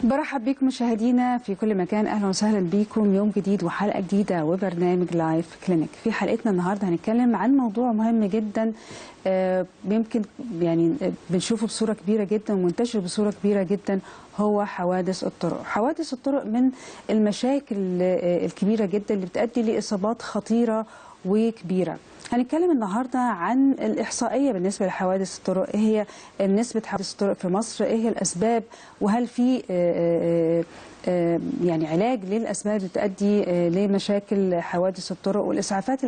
برحب بكم مشاهدينا في كل مكان، اهلا وسهلا بكم. يوم جديد وحلقه جديدة وبرنامج Life Clinic. في حلقتنا النهارده هنتكلم عن موضوع مهم جدا، يمكن يعني بنشوفه بصورة كبيرة جدا ومنتشر بصورة كبيرة جدا، هو حوادث الطرق. حوادث الطرق من المشاكل الكبيرة جدا اللي بتؤدي لاصابات خطيرة وكبيره. هنتكلم النهارده عن الإحصائية بالنسبة لحوادث الطرق، إيه هي نسبة حوادث الطرق في مصر، إيه هي الأسباب، وهل في يعني علاج للأسباب اللي تؤدي لمشاكل حوادث الطرق، والإسعافات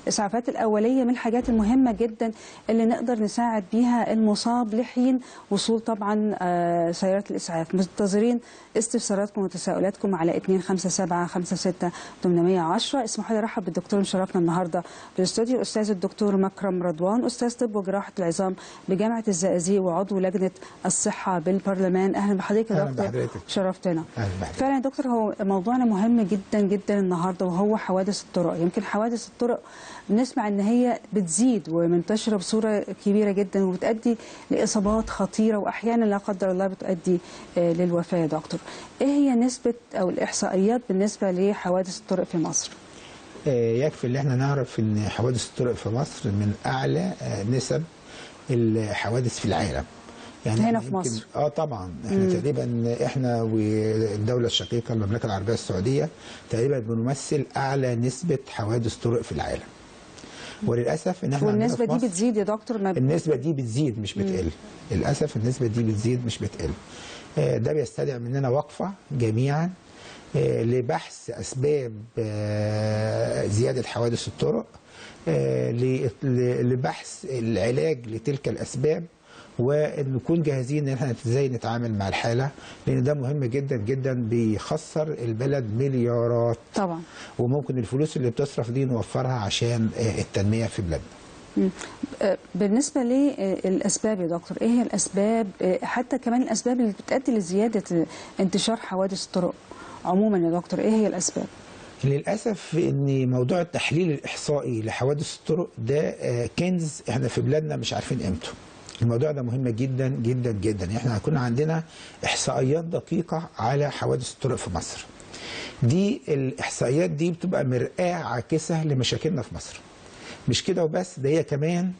الإسعافات الأولية من الحاجات المهمة جدا اللي نقدر نساعد بيها المصاب لحين وصول طبعا سيارات الإسعاف. منتظرين استفساراتكم وتساؤلاتكم على 257 56 810. اسمحوا لي ارحب بالدكتور مشرفنا النهارده في الاستوديو، الاستاذ الدكتور مكرم رضوان، استاذ طب وجراحه العظام بجامعة الزقازيق وعضو لجنة الصحة بالبرلمان. اهلا بحضرتك يا دكتور، شرفتنا. فعلا يا دكتور هو موضوعنا مهم جدا جدا النهارده، وهو حوادث الطرق. يمكن حوادث الطرق بنسمع ان هي بتزيد ومنتشره بصورة كبيرة جدا وبتؤدي لاصابات خطيرة، واحيانا لا قدر الله بتؤدي للوفاه. يا دكتور، ايه هي نسبه او الاحصائيات بالنسبة لحوادث الطرق في مصر؟ يكفي ان احنا نعرف ان حوادث الطرق في مصر من اعلى نسب الحوادث في العالم. يعني هنا في مصر طبعا احنا تقريبا احنا والدولة الشقيقة المملكة العربية السعودية تقريبا بنمثل اعلى نسبه حوادث طرق في العالم. وللاسف ان احنا والنسبه دي بتزيد يا دكتور، ما النسبة دي بتزيد مش بتقل. للاسف النسبة دي بتزيد مش بتقل. ده بيستدعي مننا وقفه جميعا لبحث اسباب زيادة حوادث الطرق، لبحث العلاج لتلك الاسباب، ونكون جاهزين ان احنا ازاي نتعامل مع الحالة، لان ده مهم جدا جدا، بيخسر البلد مليارات طبعا، وممكن الفلوس اللي بتصرف دي نوفرها عشان التنمية في بلادنا. بالنسبة للاسباب يا دكتور، ايه هي الاسباب، حتى كمان الاسباب اللي بتؤدي لزيادة انتشار حوادث الطرق عموما يا دكتور، ايه هي الاسباب؟ للاسف ان موضوع التحليل الاحصائي لحوادث الطرق ده كنز احنا في بلادنا مش عارفين قيمته. الموضوع ده مهم جدا جدا جدا. احنا هيكون عندنا احصائيات دقيقة على حوادث الطرق في مصر. دي الاحصائيات دي بتبقى مرآة عاكسه لمشاكلنا في مصر. مش كده وبس، ده هي كمان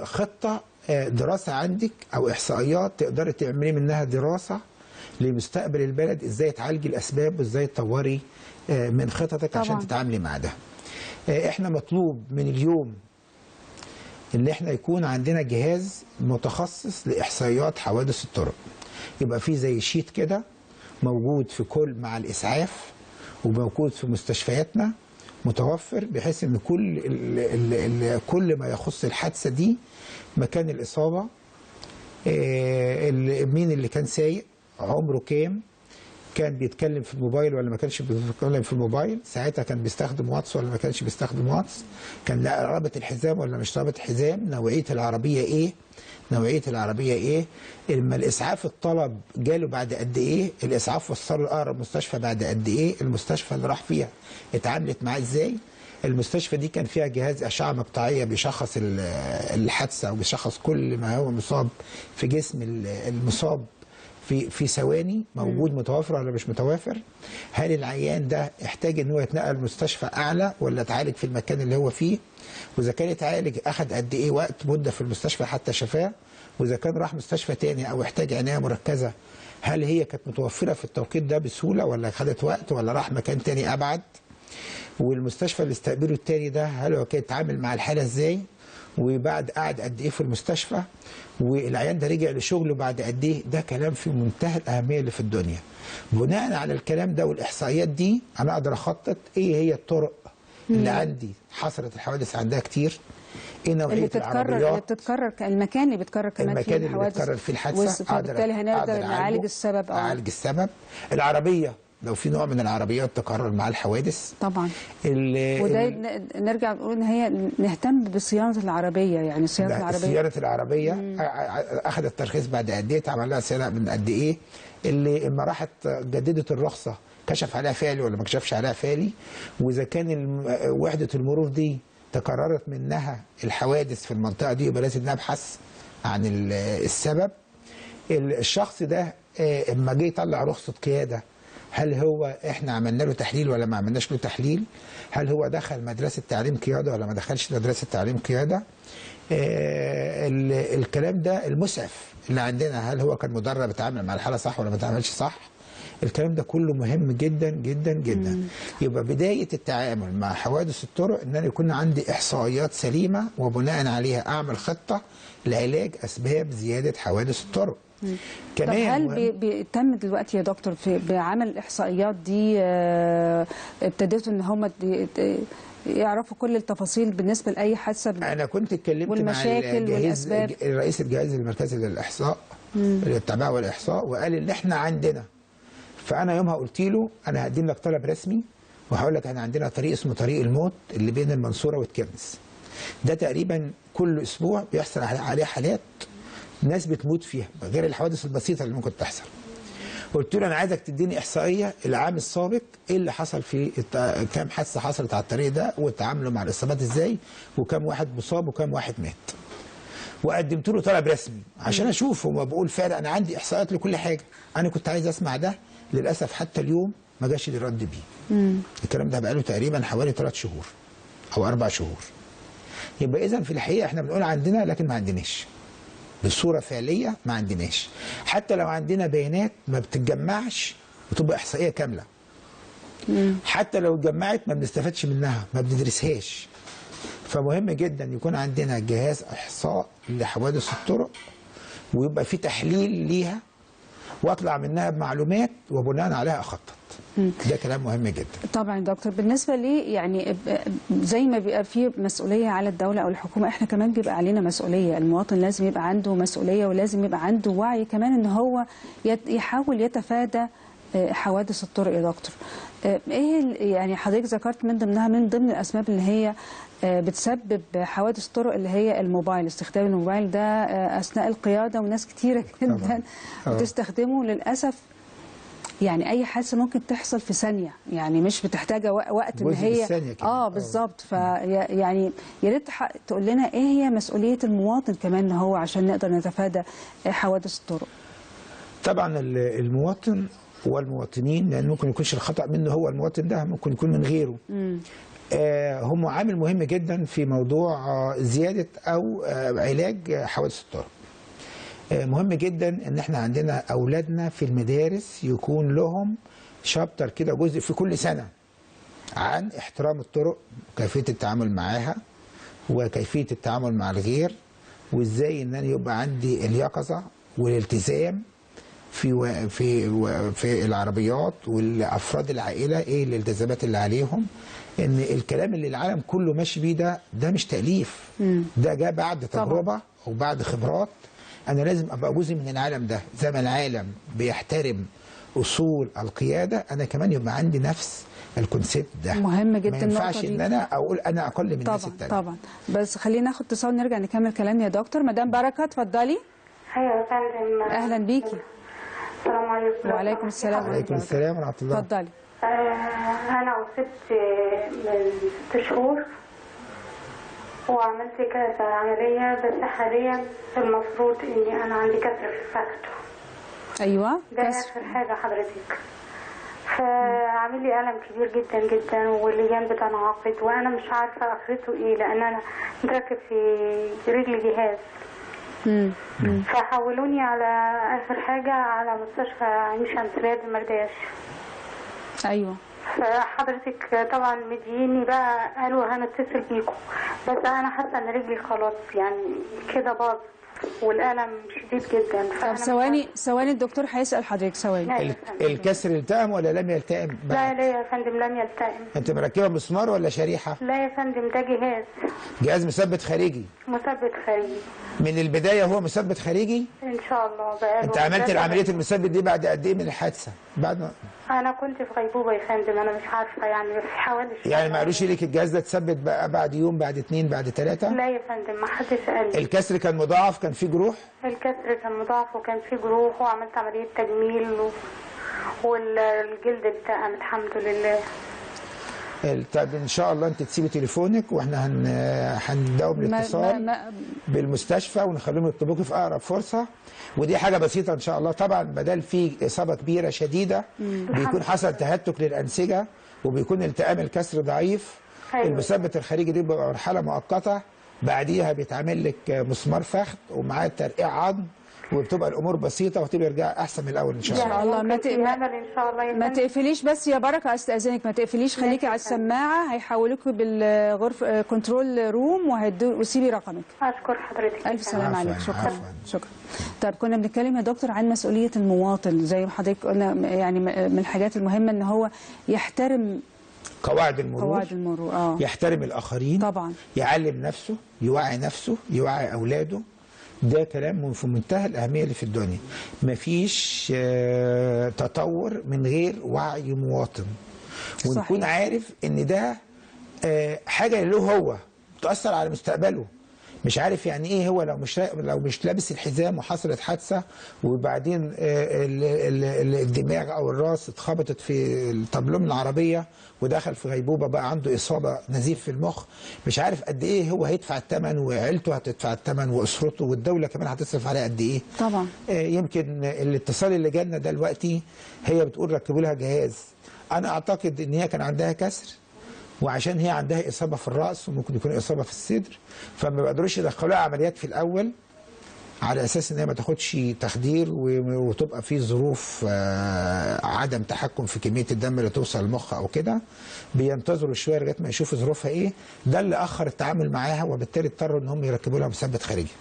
خطه دراسة عندك او احصائيات تقدري تعملي منها دراسة لمستقبل البلد، ازاي تعالجي الاسباب وازاي تطوري من خططك طبعا عشان تتعاملي مع ده. احنا مطلوب من اليوم ان احنا يكون عندنا جهاز متخصص لاحصائيات حوادث الطرق. يبقى في زي sheet كده موجود في كل مع الاسعاف وموجود في مستشفياتنا متوفر، بحيث ان كل ال ال كل ما يخص الحادثة دي، مكان الاصابة، مين اللي كان سايق، عمره كام، كان بيتكلم في الموبايل ولا ما كانش بيتكلم في الموبايل، ساعتها كان بيستخدم واتس ولا ما كانش بيستخدم واتس، كان رابط الحزام ولا مش رابط الحزام، نوعية العربية ايه، نوعية العربية ايه، لما الاسعاف الطلب جاله بعد قد ايه، الاسعاف وصله لاقرب مستشفى بعد قد ايه، المستشفى اللي راح فيها اتعاملت معاه ازاي، المستشفى دي كان فيها جهاز اشعه مقطعيه بيشخص الحادثة وبيشخص كل ما هو مصاب في جسم المصاب في ثواني، موجود متوافر ولا مش متوافر، هل العيان ده احتاج ان هو يتنقل مستشفى اعلى ولا اتعالج في المكان اللي هو فيه، واذا كان اتعالج اخذ قد ايه وقت مده في المستشفى حتى شفاه، واذا كان راح مستشفى تاني او احتاج عناية مركزه هل هي كانت متوفرة في التوقيت ده بسهولة ولا خدت وقت ولا راح مكان تاني ابعد، والمستشفى اللي استقبله التاني ده هل هو كان اتعامل مع الحالة ازاي، وبعد قعد قد ايه في المستشفى، والعيان ده رجع لشغلة بعد قد ايه. ده كلام في منتهى الاهمية اللي في الدنيا. بناء على الكلام ده والاحصائيات دي انا اقدر اخطط ايه هي الطرق اللي عندي حصلت الحوادث عندها كتير، ايه نوعية العربيات اللي بتتكرر، المكان اللي بيتكرر كمان فيه الحوادث، المكان اللي بيتكرر فيه الحادثة، فبالتالي هنقدر نعالج السبب. اعالج السبب. العربية لو في نوع من العربيات تكرر معاه الحوادث طبعا، وده نرجع نقول ان هي نهتم بصيانه العربية، يعني صيانة العربية، صيانة العربية اخذت ترخيص بعد قد ايه، اتعمل لها صيانة من قد ايه، اللي اما راحت جددت الرخصة كشف عليها فعلي ولا ما كشفش عليها فعلي، واذا كان وحده المرور دي تكررت منها الحوادث في المنطقة دي يبقى لازم نبحث عن السبب. الشخص ده اما جه يطلع رخصه قيادة، هل هو احنا عملنا له تحليل ولا ما عملناش له تحليل؟ هل هو دخل مدرسه تعليم قيادة ولا ما دخلش مدرسه تعليم قيادة؟ الكلام ده المسعف اللي عندنا، هل هو كان مدرب اتعامل مع الحالة صح ولا ما اتعاملش صح؟ الكلام ده كله مهم جدا جدا جدا. يبقى بداية التعامل مع حوادث الطرق ان انا يكون عندي احصائيات سليمة، وبناء عليها اعمل خطه لعلاج اسباب زيادة حوادث الطرق. كمان طب هل بيتم دلوقتي يا دكتور في بعمل الاحصائيات دي، ابتديتوا ان هم يعرفوا كل التفاصيل بالنسبة لاي حادثه؟ انا كنت اتكلمت مع الجهاز، رئيس الجهاز المركزي للاحصاء للتعبئه والاحصاء، وقال ان احنا عندنا. فانا يومها قلت له انا هقدم لك طلب رسمي وهقول لك احنا عندنا طريق اسمه طريق الموت اللي بين المنصورة والكرنس، ده تقريبا كل اسبوع بيحصل عليه حالات ناس بتموت فيها غير الحوادث البسيطة اللي ممكن تحصل. قلت له انا عايزك تديني احصائية العام السابق ايه اللي حصل في كام حادثه حصلت على الطريق ده، وتعاملوا مع الاصابات ازاي، وكام واحد مصاب وكام واحد مات. وقدمت له طلب رسمي عشان اشوف هو بقول فعلا انا عندي احصائيات لكل حاجة. انا كنت عايز اسمع ده، للاسف حتى اليوم ما جاش لي رد بيه. الكلام ده بقاله تقريبا حوالي 3 شهور او 4 شهور. يبقى اذا في الحقيقة احنا بنقول عندنا، لكن ما عندناش بصورة فعليه، ما عندناش. حتى لو عندنا بيانات ما بتتجمعش وتبقى احصائية كاملة. حتى لو اتجمعت ما بنستفادش منها، ما بندرسهاش. فمهم جدا يكون عندنا جهاز احصاء لحوادث الطرق، ويبقى في تحليل ليها، واطلع منها بمعلومات وبناء عليها اخطط. ده كلام مهم جدا. طبعا دكتور، بالنسبة لي يعني زي ما بيبقى في مسؤولية على الدولة او الحكومة، احنا كمان بيبقى علينا مسؤولية. المواطن لازم يبقى عنده مسؤولية، ولازم يبقى عنده وعي كمان ان هو يحاول يتفادى حوادث الطرق. يا دكتور، ايه يعني حضرتك ذكرت من ضمنها، من ضمن الاسباب اللي هي بتسبب حوادث الطرق اللي هي الموبايل، استخدام الموبايل ده اثناء القيادة، وناس كتيرة جدا بتستخدمه للاسف. يعني اي حادثه ممكن تحصل في ثانية، يعني مش بتحتاج وقت ان هي بالظبط. فيعني يا ريت تقول لنا ايه هي مسؤولية المواطن كمان ان هو عشان نقدر نتفادى حوادث الطرق. طبعا المواطن والمواطنين، لان ممكن يكونش الخطأ منه هو المواطن ده، ممكن يكون من غيره. هم عامل مهم جدا في موضوع زيادة أو علاج حوادث الطرق. مهم جدا إن احنا عندنا أولادنا في المدارس يكون لهم شابتر كده، جزء في كل سنة عن احترام الطرق وكيفية التعامل معاها وكيفية التعامل مع الغير، وإزاي إن أنا يبقى عندي اليقظة والالتزام في في في العربيات والافراد العائلة، ايه الالتزامات اللي عليهم. ان الكلام اللي العالم كله ماشي بيه ده مش تاليف، ده جاء بعد تجربه وبعد خبرات. انا لازم ابقى جزء من العالم ده، زي ما العالم بيحترم اصول القيادة انا كمان يبقى عندي نفس ال concept ده. مهم جدا. ما ينفعش ان انا اقول انا اقل من الناس التانية. طبعا. بس خلينا ناخد اتصال ونرجع نكمل كلام يا دكتور. مدام بركة اتفضلي. ايوه يا فندم، اهلا بيكي. السلام عليكم. وعليكم السلام. وعليكم السلام ورحمة الله. اتفضلي. أنا أصبت من 6 شهور وعملت كذا عملية، بس حاليا المفروض إني أنا عندي كسر في الفخذ. أيوه ده آخر حاجة حضرتك. فعامل لي ألم كبير جدا جدا، واللجان بتنعقد وأنا مش عارفة آخرته إيه، لأن أنا متركب في رجلي جهاز. فحولوني على اخر حاجة على مستشفى عين شمس رياض المرداش. ايوه. فحضرتك طبعا مديني بقى، قالوا هنتصل بيكم، بس انا حاسه ان رجلي خلاص يعني كده باظت والالم شديد جدا. طب ثواني ثواني، الدكتور هيسال حضرتك. ثواني. الكسر التئم ولا لم يلتئم؟ لا لا يا فندم لم يلتئم. انت مركبة مسمار ولا شريحة؟ لا يا فندم ده جهاز. جهاز مثبت خارجي. مثبت خارجي. من البداية هو مثبت خارجي؟ ان شاء الله. بقاله. انت عملت العملية المثبت دي بعد قد ايه من الحادثة؟ بعد ما انا كنت في غيبوبة يا فندم، انا مش عارفه يعني، في حوالي يعني ما قالوش لك الجهاز ده اتثبت بقى بعد يوم بعد 2 بعد 3؟ لا يا فندم ما حدش قال لي. الكسر كان مضاعف؟ كان فيه جروح؟ الكسر كان مضاعف وكان فيه جروح، وعملت عملية تجميل والجلد التئم الحمد لله. طب ان شاء الله انت تسيبي تليفونك واحنا هنداوم الاتصال بالمستشفى ونخليهم يطلبوكي في اقرب فرصة، ودي حاجة بسيطة ان شاء الله. طبعا بدل في اصابه كبيرة شديدة بيكون حصل تهتك للانسجه وبيكون التئام الكسر ضعيف. أيوة. المثبت الخارجي دي بيبقى مرحلة مؤقتة، بعديها بيتعمل لك مسمار فخد ومعاه ترقيع عظم، وبتبقى الامور بسيطة وتبقى يرجع احسن من الاول ان شاء الله. ان شاء الله ما تقفليش بس يا بركة، استاذنك ما تقفليش، خليكي على السماعة، هيحولوكي بالغرفة control room وسيبي رقمك. اشكر حضرتك، الف سلامه عليك. شكرا شكرا. طيب كنا بنتكلم يا دكتور عن مسؤولية المواطن، زي ما حضرتك قلنا يعني من الحاجات المهمة ان هو يحترم قواعد المرور، قواعد المرور، يحترم الاخرين طبعا، يعلم نفسه، يوعي نفسه، يوعي اولاده. ده كلام في منتهى الأهمية اللي في الدنيا. مفيش تطور من غير وعي مواطن، ونكون عارف إن ده حاجة له هو بتأثر على مستقبله. مش عارف يعني ايه هو لو مش لابس الحزام وحصلت حادثه وبعدين الدماغ او الراس اتخبطت في الطبلون العربية ودخل في غيبوبة، بقى عنده اصابه نزيف في المخ، مش عارف قد ايه هو هيدفع الثمن، وعيلته هتدفع الثمن، واسرته، والدولة كمان هتصرف عليها قد ايه. طبعا. يمكن الاتصال اللي جالنا دلوقتي هي بتقول ركبوا لها جهاز، انا اعتقد ان هي كان عندها كسر، وعشان هي عندها إصابة في الرأس وممكن يكون إصابة في الصدر، فما بيقدروش يدخلوها عمليات في الأول على أساس إن هي ما تاخدش تخدير وتبقى في ظروف عدم تحكم في كمية الدم اللي توصل المخ أو كده. بينتظروا شوية لغاية ما يشوفوا ظروفها إيه. ده اللي أخر التعامل معاها، وبالتالي اضطروا إن هم يركبوا لها مثبت خارجي.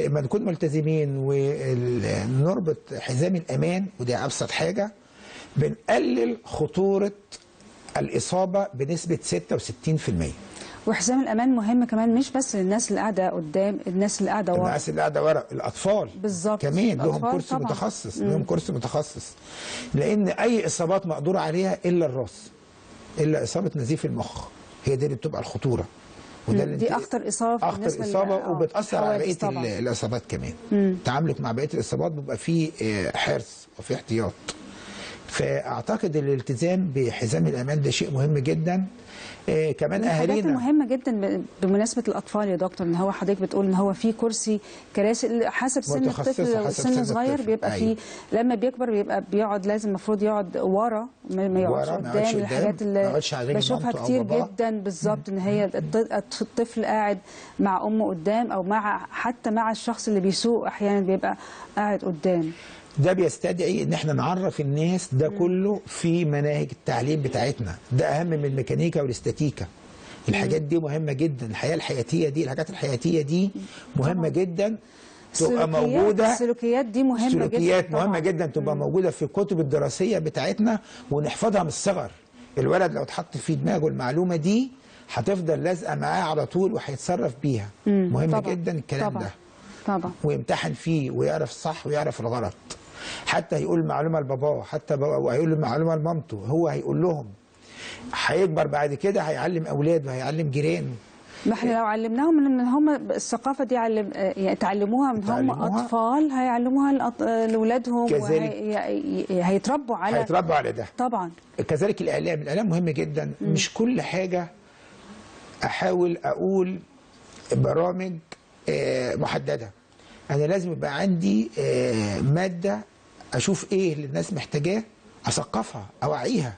لما نكون ملتزمين ونربط حزام الأمان، ودي أبسط حاجة، بنقلل خطورة الإصابة بنسبة 66%. وحزام الأمان مهم كمان، مش بس للناس اللي قاعدة قدام، الناس اللي قاعدة ورا، الناس اللي قاعدة ورا، الأطفال بالظبط كمان لهم كرسي طبعًا متخصص، لهم كرسي متخصص، لأن أي إصابات مقدور عليها إلا الراس، إلا إصابة نزيف المخ، هي دي اللي بتبقى الخطورة. وده اللي دي أخطر إصابة، أخطر إصابة، وبتأثر على بقية الإصابات كمان. تعاملك مع بقية الإصابات بيبقى فيه حرص وفيه احتياط. فاعتقد الالتزام بحزام الامان ده شيء مهم جدا. كمان اهالينا مهمة جدا بمناسبة الاطفال يا دكتور، ان هو حضرتك بتقول ان هو في كرسي، كراسي حسب سن الطفل، سن صغير بيبقى. أيوة. فيه لما بيكبر بيبقى بيقعد، لازم المفروض يقعد ورا، ما يقعدش قدام. الحاجات اللي بشوفها كتير جدا بالظبط، ان هي الطفل قاعد مع امه قدام، او مع حتى مع الشخص اللي بيسوق احيانا بيبقى قاعد قدام. ده بيستدعي ان احنا نعرف الناس ده كله في مناهج التعليم بتاعتنا، ده اهم من الميكانيكا والاستاتيكا. الحاجات دي مهمة جدا، الحياة الحياتية دي، الحاجات الحياتية دي مهمة جدا تبقى موجودة. السلوكيات دي مهمة جدا، السلوكيات مهمة جدا تبقى موجودة في الكتب الدراسية بتاعتنا ونحفظها من الصغر. الولد لو اتحط في دماغه المعلومة دي هتفضل لازقه معاه على طول وهيتصرف بيها. مهم طبعًا جدا الكلام طبعًا ده طبعا، ويمتحن فيه ويعرف الصح ويعرف الغلط. حتى هيقول المعلومة لباباه، حتى هيقول المعلومة لمامته، هو هيقول لهم. هيكبر بعد كده هيعلم اولاده، هيعلم جيرانه. ما احنا لو علمناهم ان هم الثقافة دي يعني تعلموها من هم اطفال، هيعلموها لاولادهم، هيتربوا على، هيتربوا على ده طبعا. كذلك الاعلام، الاعلام مهم جدا. مش كل حاجة احاول اقول برامج محددة، انا لازم يبقى عندي مادة اشوف ايه اللي الناس محتاجاه، اثقفها، اوعيها.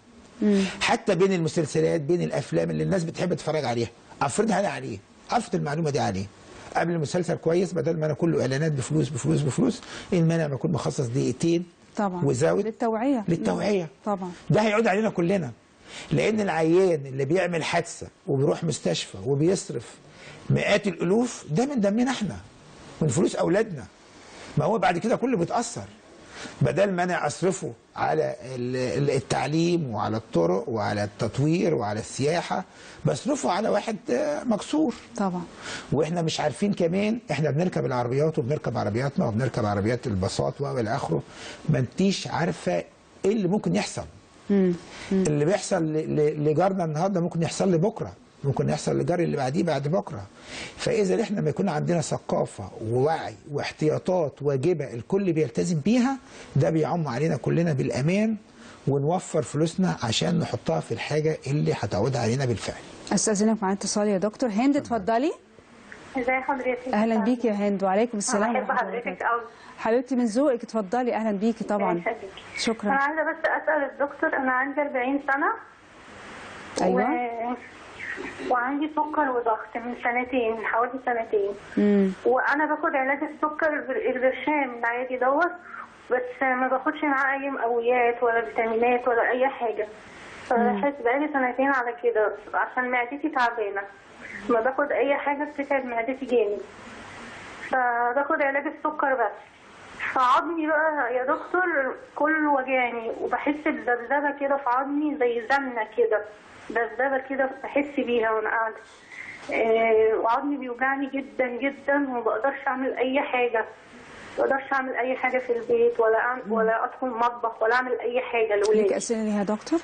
حتى بين المسلسلات، بين الافلام اللي الناس بتحب تتفرج عليها، افرضها انا عليه، افرض المعلومة دي عليه قبل المسلسل كويس، بدل ما انا كله اعلانات بفلوس بفلوس بفلوس. ايه المانع ما اكون مخصص دقيقتين طبعا وزاويه للتوعية، للتوعية طبعا. ده هيعود علينا كلنا، لان العيان اللي بيعمل حادثه وبيروح مستشفى وبيصرف مئات الالوف، ده من دمنا احنا، من فلوس اولادنا. ما هو بعد كده كله بيتاثر. بدل ما انا اصرفه على التعليم وعلى الطرق وعلى التطوير وعلى السياحة، بصرفه على واحد مكسور طبعا. واحنا مش عارفين كمان، احنا بنركب العربيات وبنركب عربياتنا وبنركب عربيات الباصات والى اخره، ما انتيش عارفه ايه اللي ممكن يحصل. اللي بيحصل لجارنا النهارده ممكن يحصل لي بكره، ممكن يحصل لجاري اللي بعديه بعد بكره. فاذا احنا ما يكون عندنا ثقافة ووعي واحتياطات واجبه الكل بيلتزم بيها، ده بيعم علينا كلنا بالامان، ونوفر فلوسنا عشان نحطها في الحاجة اللي هتعود علينا بالفعل. استاذنك معانا اتصال يا دكتور هند، اتفضلي. ازي حضرتك؟ اهلا بيكي يا هند. وعليكم السلام. بحب حضرتك قوي حبيبتي، من ذوقك، اتفضلي. اهلا بيكي طبعا. شكرا. انا عايزه بس اسال الدكتور، انا عندي 40 سنة. ايوه. وعندي سكر وضغط من سنتين، من حوالي سنتين. وانا باخد علاج السكر البرشام العادي دوت، بس ما باخدش معاه اي مقويات ولا فيتامينات ولا اي حاجة. فبحس بقالي سنتين على كده عشان معدتي تعبانة، ما باخد اي حاجة بتتعب معدتي جامد، فباخد علاج السكر بس. فعظمي بقى يا دكتور كله وجعني، وبحس بذبذبه كده في عظمي زي زنه كده، ذبذبة كده بحس بيها وانا قاعدة. وعظمي بيوجعني جدا جدا، وما بقدرش اعمل اي حاجة، ما بقدرش اعمل اي حاجة في البيت، ولا ادخل مطبخ ولا اعمل اي حاجة لولادي. ليك اسئلة يا دكتور؟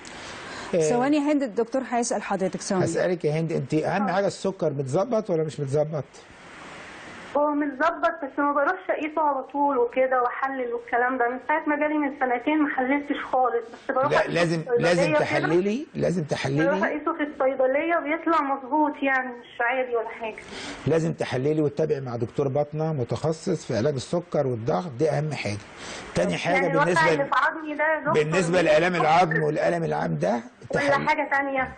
ثواني يا هند، الدكتور هيسال حضرتك. ثواني. هسالك يا هند، انت اهم حاجة السكر متظبط ولا مش متظبط؟ هو متظبط، بس ما بروحش اقيسه على طول وكده واحلل والكلام ده. من ساعة ما جالي من سنتين ما حللتش خالص، بس بروح. لا لازم تحللي، لازم تحللي. بروح اقيسه في الصيدلية بيطلع مظبوط يعني، مش عادي ولا حاجة. لازم تحللي وتتابعي مع دكتور باطنه متخصص في علاج السكر والضغط، دي اهم حاجة. تاني حاجة يعني بالنسبة بالنسبة لالام العظم والالم العام ده ولا حاجة ثانية؟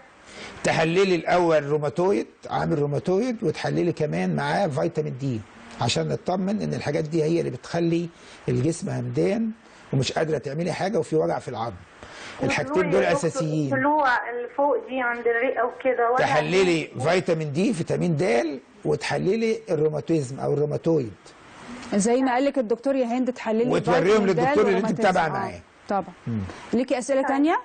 تحللي الاول روماتويد، عامل روماتويد، وتحللي كمان معاه فيتامين دي عشان نطمن ان الحاجات دي هي اللي بتخلي الجسم همدان ومش قادرة تعملي حاجة وفي وجع في العظم. الحاجتين دول اساسيين. الطلوع اللي فوق دي عند الرئة وكده. تحللي فيتامين دي، فيتامين د، وتحللي الروماتيزم او الروماتويد زي ما قال لك الدكتور يا هند، تحللي وتوريهم للدكتور اللي انت متابعه معاه. طبعا. ليكي اسئلة ثانية؟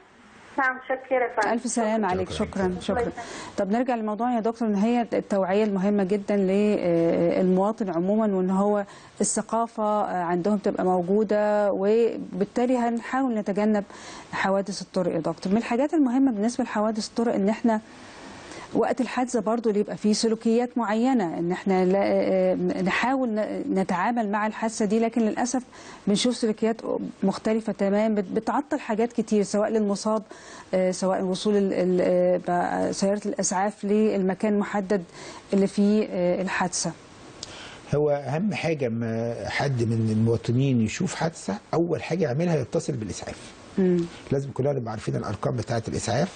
نعم، شكرا. ألف سلامة عليك. شكرا شكرا. طب نرجع للموضوع يا دكتور، إن هي التوعية المهمة جدا للمواطن عموما، وإن هو الثقافة عندهم تبقى موجودة، وبالتالي هنحاول نتجنب حوادث الطرق يا دكتور. من الحاجات المهمة بالنسبة لحوادث الطرق إن إحنا وقت الحادثة برضو اللي يبقى فيه سلوكيات معينة، ان احنا نحاول نتعامل مع الحادثة دي، لكن للأسف بنشوف سلوكيات مختلفة تمام بتعطل حاجات كتير، سواء للمصاب، سواء وصول سيارة الإسعاف للمكان المحدد اللي فيه الحادثة. هو أهم حاجة ما حد من المواطنين يشوف حادثة، أول حاجة يعملها يتصل بالإسعاف. لازم كلنا نبقى عارفين الأرقام بتاعة الإسعاف،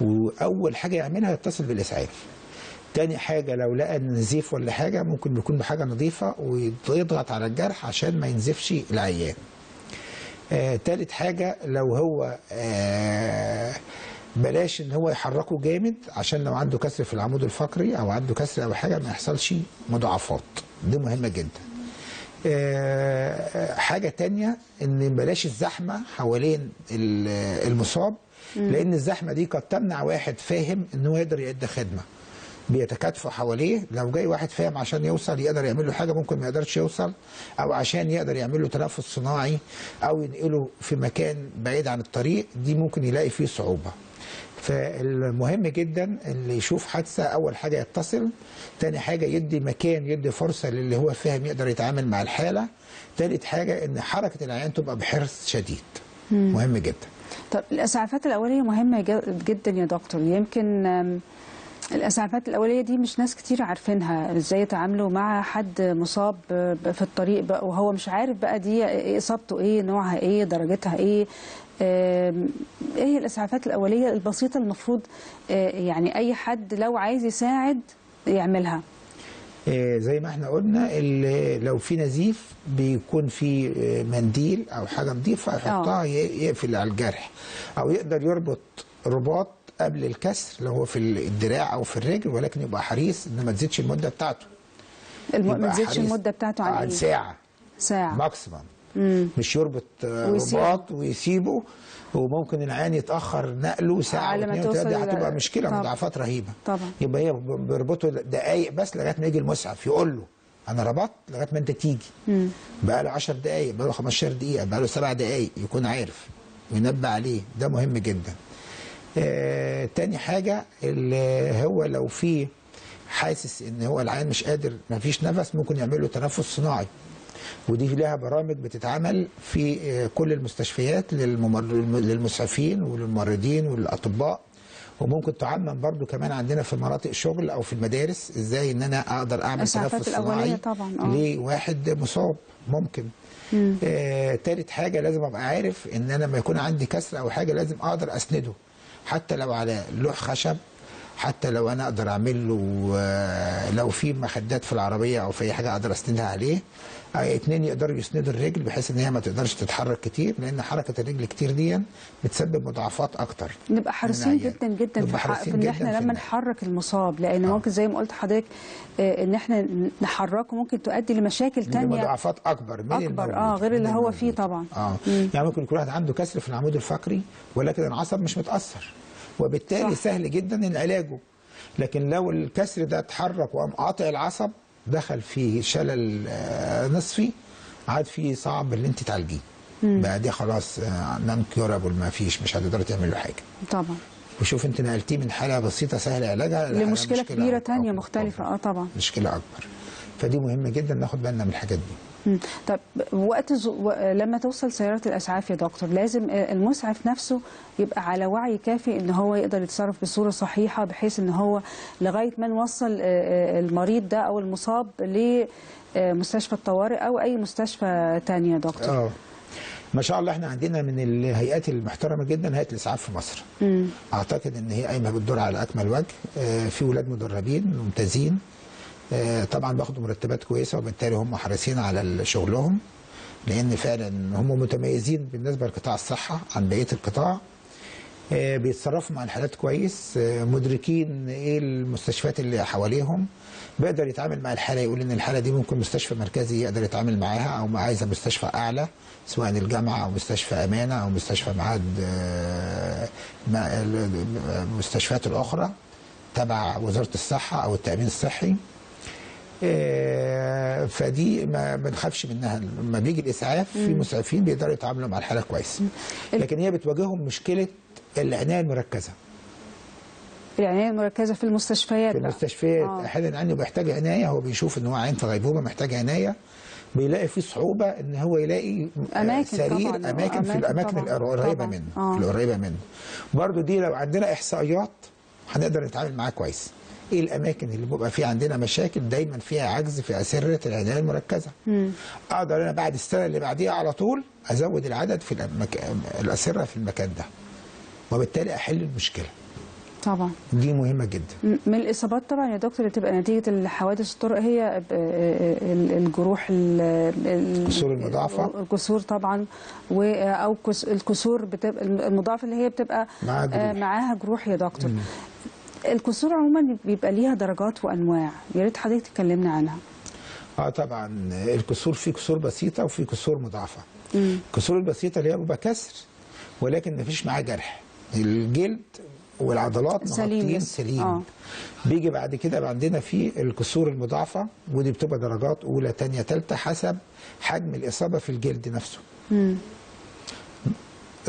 واول حاجة يعملها يتصل بالاسعاف. تاني حاجة لو لقى نزيف ولا حاجة ممكن بيكون بحاجة نظيفة ويضغط على الجرح عشان ما ينزفش العيان. تالت حاجة لو هو بلاش ان هو يحركه جامد، عشان لو عنده كسر في العمود الفقري او عنده كسر او حاجة ما يحصلش مضاعفات، دي مهمة جدا. حاجة تانية ان بلاش الزحمة حوالين المصاب، لان الزحمة دي قد تمنع واحد فاهم ان هو يقدر يأدي خدمة، بيتكاتفوا حواليه. لو جاي واحد فاهم عشان يوصل يقدر يعمل له حاجة، ممكن ما يقدرش يوصل، او عشان يقدر يعمل له تنفس صناعي او ينقله في مكان بعيد عن الطريق، دي ممكن يلاقي فيه صعوبة. فالمهم جدا اللي يشوف حادثه اول حاجة يتصل، تاني حاجة يدي مكان، يدي فرصة للي هو فاهم يقدر يتعامل مع الحالة، تالت حاجة ان حركة العيان تبقى بحرص شديد. مهم جدا. طب الاسعافات الاولية مهمة جدا يا دكتور. يمكن الاسعافات الاولية دي مش ناس كتير عارفينها، ازاي يتعاملوا مع حد مصاب في الطريق بقى وهو مش عارف بقى دي اصابته ايه، نوعها ايه، درجتها ايه. ايه الاسعافات الاولية البسيطة المفروض يعني اي حد لو عايز يساعد يعملها؟ زي ما احنا قلنا، لو في نزيف بيكون في منديل او حاجة نظيفة يحطها يقفل على الجرح، او يقدر يربط رباط قبل الكسر لو هو في الدراع او في الرجل، ولكن يبقى حريص ان ما تزيدش المدة بتاعته. ما تزيدش المدة بتاعته عن ساعة، ساعة maximum. مش يربط رباط ويسيبه، وممكن العيان يتاخر نقله ساعة واثنين وثلاثة، دي هتبقى مشكلة، مضاعفات رهيبة. طبعا. يبقى هي بيربطه دقائق بس لغاية ما يجي المسعف يقول له انا ربطت لغاية ما انت تيجي. بقى له 10 دقائق، بقى له 15 دقيقة، بقى له 7 دقائق، يكون عارف وينبه عليه، ده مهم جدا. تاني حاجة اللي هو لو في حاسس ان هو العيان مش قادر، ما فيش نفس، ممكن يعمل له تنفس صناعي. ودي لها برامج بتتعمل في كل المستشفيات للمسعفين وللممرضين وللاطباء، وممكن تعمم برضو كمان عندنا في مناطق شغل او في المدارس، ازاي ان انا اقدر اعمل تنفس صناعي لواحد مصاب ممكن. تالت حاجة لازم ابقى عارف ان انا لما يكون عندي كسر او حاجة لازم اقدر اسنده، حتى لو على لوح خشب، حتى لو انا اقدر اعمل له لو في مخدات في العربية او في اي حاجة اقدر اسندها عليه. 2 يقدروا يسندوا الرجل بحيث ان هي ما تقدرش تتحرك كتير، لان حركة الرجل كتير دي بتسبب مضاعفات اكتر. نبقى حريصين جدا جدا في ان احنا لما نحرك المصاب، لان ممكن زي ما قلت حضرتك ان احنا نحركه ممكن تؤدي لمشاكل ثانية، مضاعفات اكبر من اكبر غير اللي هو فيه طبعا. يعني ممكن يكون واحد عنده كسر في العمود الفقري ولكن العصب مش متاثر، وبالتالي صح. سهل جدا ان علاجه. لكن لو الكسر ده اتحرك وقام قاطع العصب، دخل في شلل نصفي، عاد فيه صعب اللي انت تعالجيه. بقى دي خلاص non curable، ما فيش، مش هتقدري تعمل له حاجة طبعا. وشوف انت نقلتيه من حاله بسيطة سهل علاجها لمشكلة كبيرة ثانية مختلفة. طبعا مشكلة اكبر. فدي مهمة جدا ناخد بالنا من الحاجات دي. طب وقت لما توصل سيارة الإسعاف يا دكتور، لازم المسعف نفسه يبقى على وعي كافي إن هو يقدر يتصرف بصورة صحيحة، بحيث إن هو لغاية ما نوصل المريض ده أو المصاب لمستشفى الطوارئ أو أي مستشفى تانية يا دكتور. ما شاء الله احنا عندنا من الهيئات المحترمة جدا هيئة الإسعاف في مصر. أعتقد إن هي قايمة بالدور على أكمل وجه. في ولاد مدربين ممتازين، طبعا باخدوا مرتبات كويسة، وبالتالي هم حريصين على شغلهم، لان فعلا هم متميزين بالنسبة لقطاع الصحة عن بقية القطاع. بيتصرفوا مع الحالات كويس، مدركين ايه المستشفيات اللي حواليهم، بيقدر يتعامل مع الحالة، يقول ان الحالة دي ممكن مستشفى مركزي يقدر يتعامل معاها، او عايزه مستشفى اعلى سواء الجامعة او مستشفى امانه او مستشفى معاد، المستشفيات الاخرى تبع وزارة الصحة او التامين الصحي. فدي ما بنخافش منها. لما بيجي الاسعاف في مسعفين بيقدروا يتعاملوا مع الحالة كويس، لكن هي بتواجههم مشكلة العناية المركزة. العناية المركزة في المستشفيات. في المستشفيات احيانا عنده بيحتاج عناية، هو بيشوف ان هو عين في غيبوبة محتاج عناية، بيلاقي فيه صعوبة ان هو يلاقي أماكن سرير، طبعًا اماكن في الاماكن القريبة منه. القريبة منه برضو دي لو عندنا احصائيات هنقدر نتعامل معاها كويس. ايه الاماكن اللي بيبقى فيها عندنا مشاكل دايما فيها عجز في اسره العناية المركزة؟ اقدر انا بعد السنة اللي بعديها على طول ازود العدد في الاسرة في المكان ده، وبالتالي احل المشكلة. طبعا دي مهمة جدا. من الاصابات طبعا يا دكتور اللي بتبقى نتيجة الحوادث الطرق هي الجروح، الكسور المضاعفه، الكسور طبعا، او الكسور بتبقى المضاعفه اللي هي بتبقى معاها جروح يا دكتور. الكسور عموما بيبقى ليها درجات وانواع، يا ريت حضرتك تكلمنا عنها. طبعا الكسور في كسور بسيطة وفي كسور مضاعفه. الكسور البسيطة اللي هي بيبقى كسر ولكن مفيش معاه جرح، الجلد والعضلات مغطيين سليم. بيجي بعد كده عندنا في الكسور المضاعفه، ودي بتبقى درجات اولى ثانية ثالثة حسب حجم الاصابة في الجلد نفسه.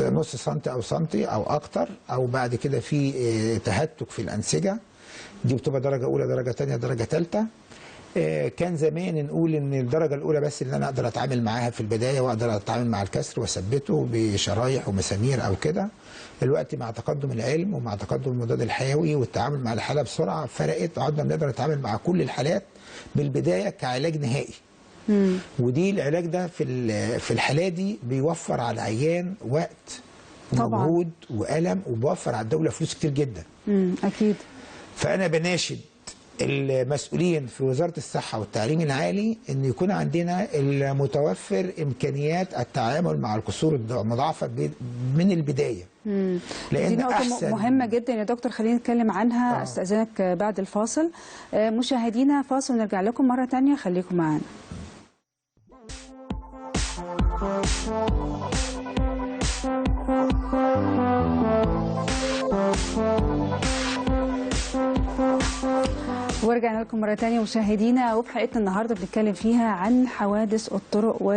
نص سنتي او سنتي او اكتر، او بعد كده في تهتك في الانسجة، دي بتبقى درجه اولى درجه ثانية درجه ثالثة. كان زمان نقول ان الدرجة الاولى بس اللي انا اقدر اتعامل معاها في البداية، واقدر اتعامل مع الكسر واثبته بشرايح ومسامير او كده. دلوقتي مع تقدم العلم ومع تقدم المضاد الحيوي والتعامل مع الحالة بسرعة فرقت، عدنا بنقدر نتعامل مع كل الحالات بالبداية كعلاج نهائي. ودي العلاج ده في الحالة دي بيوفر على العيان وقت ومجهود والم، وبيوفر على الدولة فلوس كتير جدا. اكيد. فانا بناشد المسؤولين في وزارة الصحة والتعليم العالي ان يكون عندنا المتوفر امكانيات التعامل مع الكسور المضاعفه من البداية. لان دي نقطة مهمة جدا يا دكتور، خلينا نتكلم عنها. استاذنك بعد الفاصل. مشاهدينا فاصل ونرجع لكم مرة ثانية، خليكم معانا. ورجعنا لكم مرة تانية مشاهدينا، وفي حلقتنا النهاردة بنتكلم فيها عن حوادث الطرق و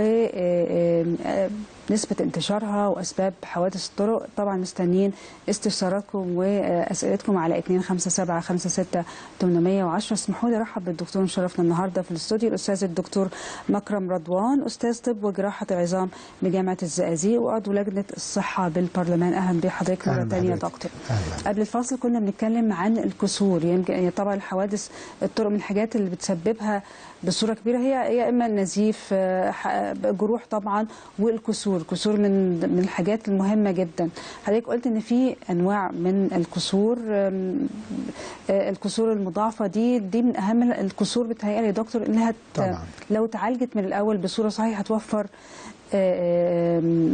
نسبه انتشارها واسباب حوادث الطرق. طبعا مستنيين استفساراتكم واسئلتكم على 257 810. اسمحوا لي ارحب بالدكتور مشرفنا النهارده في الاستوديو، الاستاذ الدكتور مكرم رضوان، استاذ طب وجراحه العظام بجامعة الزقازيق وعضو لجنة الصحة بالبرلمان. اهلا بحضرتك مرة ثانية يا دكتور. قبل الفاصل كنا بنتكلم عن الكسور، يمكن طبعا الحوادث الطرق من الحاجات اللي بتسببها بصورة كبيرة هي يا اما النزيف، جروح طبعا، والكسور. الكسور من الحاجات المهمة جدا. حضرتك قلت ان في انواع من الكسور، الكسور المضاعفه دي من اهم الكسور بتهيألي يا دكتور، انها لو اتعالجت من الاول بصورة صحيحه هتوفر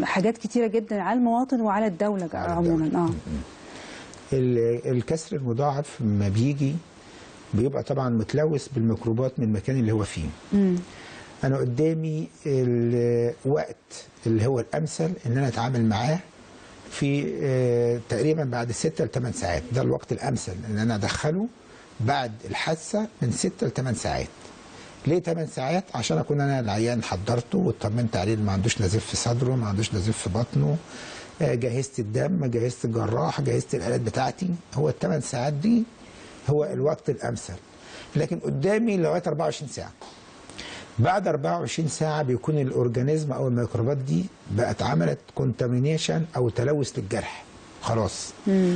حاجات كتيرة جدا على المواطن وعلى الدولة عموما. الكسر المضاعف ما بيجي بيبقى طبعا متلوث بالميكروبات من المكان اللي هو فيه. انا قدامي الوقت اللي هو الامثل ان انا اتعامل معاه في تقريبا بعد 6 ل 8 ساعات. ده الوقت الامثل ان انا ادخله بعد الحادثة من 6 ل 8 ساعات. ليه 8 ساعات؟ عشان اكون انا العيان حضرته واطمنت عليه، ما عندوش نزيف في صدره، ما عندوش نزيف في بطنه، جهزت الدم، جهزت الجراح، جهزت الالات بتاعتي. هو ال8 ساعات دي هو الوقت الامثل. لكن قدامي لغاية 24 ساعة. بعد 24 ساعة بيكون ال organism او الميكروبات دي بقت عملت contamination او تلوث للجرح. خلاص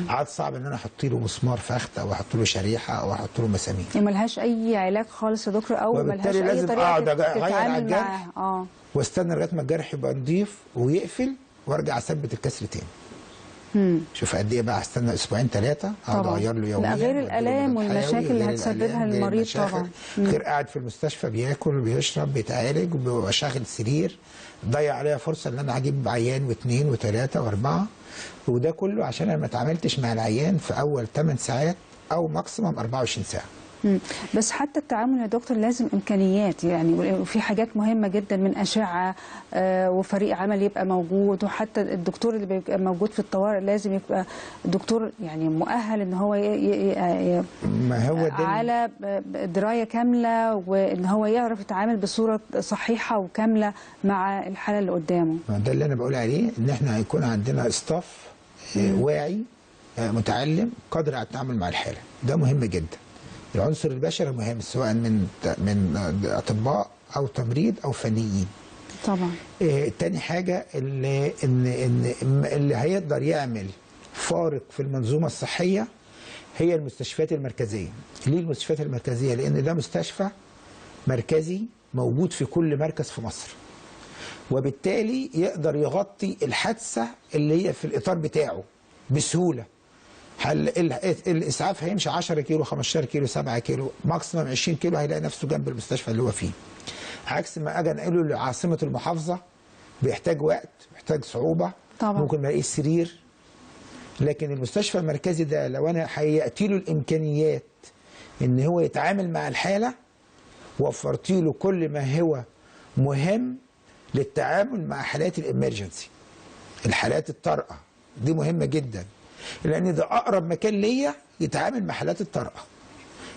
عاد صعب ان انا احط له مسمار فخت او احط له شريحة او احط له مسامير. ملهاش اي علاج خالص يا دكتور، او ملهاش اي طريقه تتعامل معاها. واستنى لغاية ما الجرح يبقى نضيف ويقفل وارجع اثبت الكسر تاني. شوف قد ايه بقى، استنى اسبوعين ثلاثة اقعد اغير له يوميا. لا غير الالام والمشاكل اللي هتسببها للمريض طبعا. غير قاعد في المستشفى بياكل وبيشرب بيتعالج وبيبقى شاغل سرير، ضيع عليا فرصة ان انا اجيب عيان واثنين وثلاثة واربعة، وده كله عشان انا ما اتعاملتش مع العيان في اول 8 ساعات او maximum 24 ساعة. بس حتى التعامل يا دكتور لازم امكانيات، يعني وفي حاجات مهمة جدا من اشعه وفريق عمل يبقى موجود، وحتى الدكتور اللي بيبقى موجود في الطوارئ لازم يبقى دكتور يعني مؤهل ان هو ما هو ده على دراية كاملة، وان هو يعرف يتعامل بصورة صحيحه وكامله مع الحالة اللي قدامه. ده اللي انا بقول عليه، ان احنا هيكون عندنا staff واعي متعلم قادر على التعامل مع الحالة. ده مهم جدا. العنصر البشري مهم، سواء من اطباء او تمريض او فنيين. طبعا. تاني حاجة اللي ان اللي هيقدر يعمل فارق في المنظومة الصحية هي المستشفيات المركزية. ليه المستشفيات المركزية؟ لان ده مستشفى مركزي موجود في كل مركز في مصر، وبالتالي يقدر يغطي الحادثة اللي هي في الاطار بتاعه بسهولة. هل الاسعاف هيمشي 10 كيلو 15 كيلو 7 كيلو maximum 20 كيلو هيلاقي نفسه جنب المستشفى اللي هو فيه. عكس ما اجي انقله لعاصمه المحافظة بيحتاج وقت، بيحتاج صعوبة طبعا. ممكن ما يلاقيش سرير. لكن المستشفى المركزي ده لو انا هيأتي له الامكانيات ان هو يتعامل مع الحالة، وفرت له كل ما هو مهم للتعامل مع حالات ال emergency، الحالات الطارئة دي مهمة جدا، لان ده اقرب مكان ليا يتعامل مع حالات الطارئة.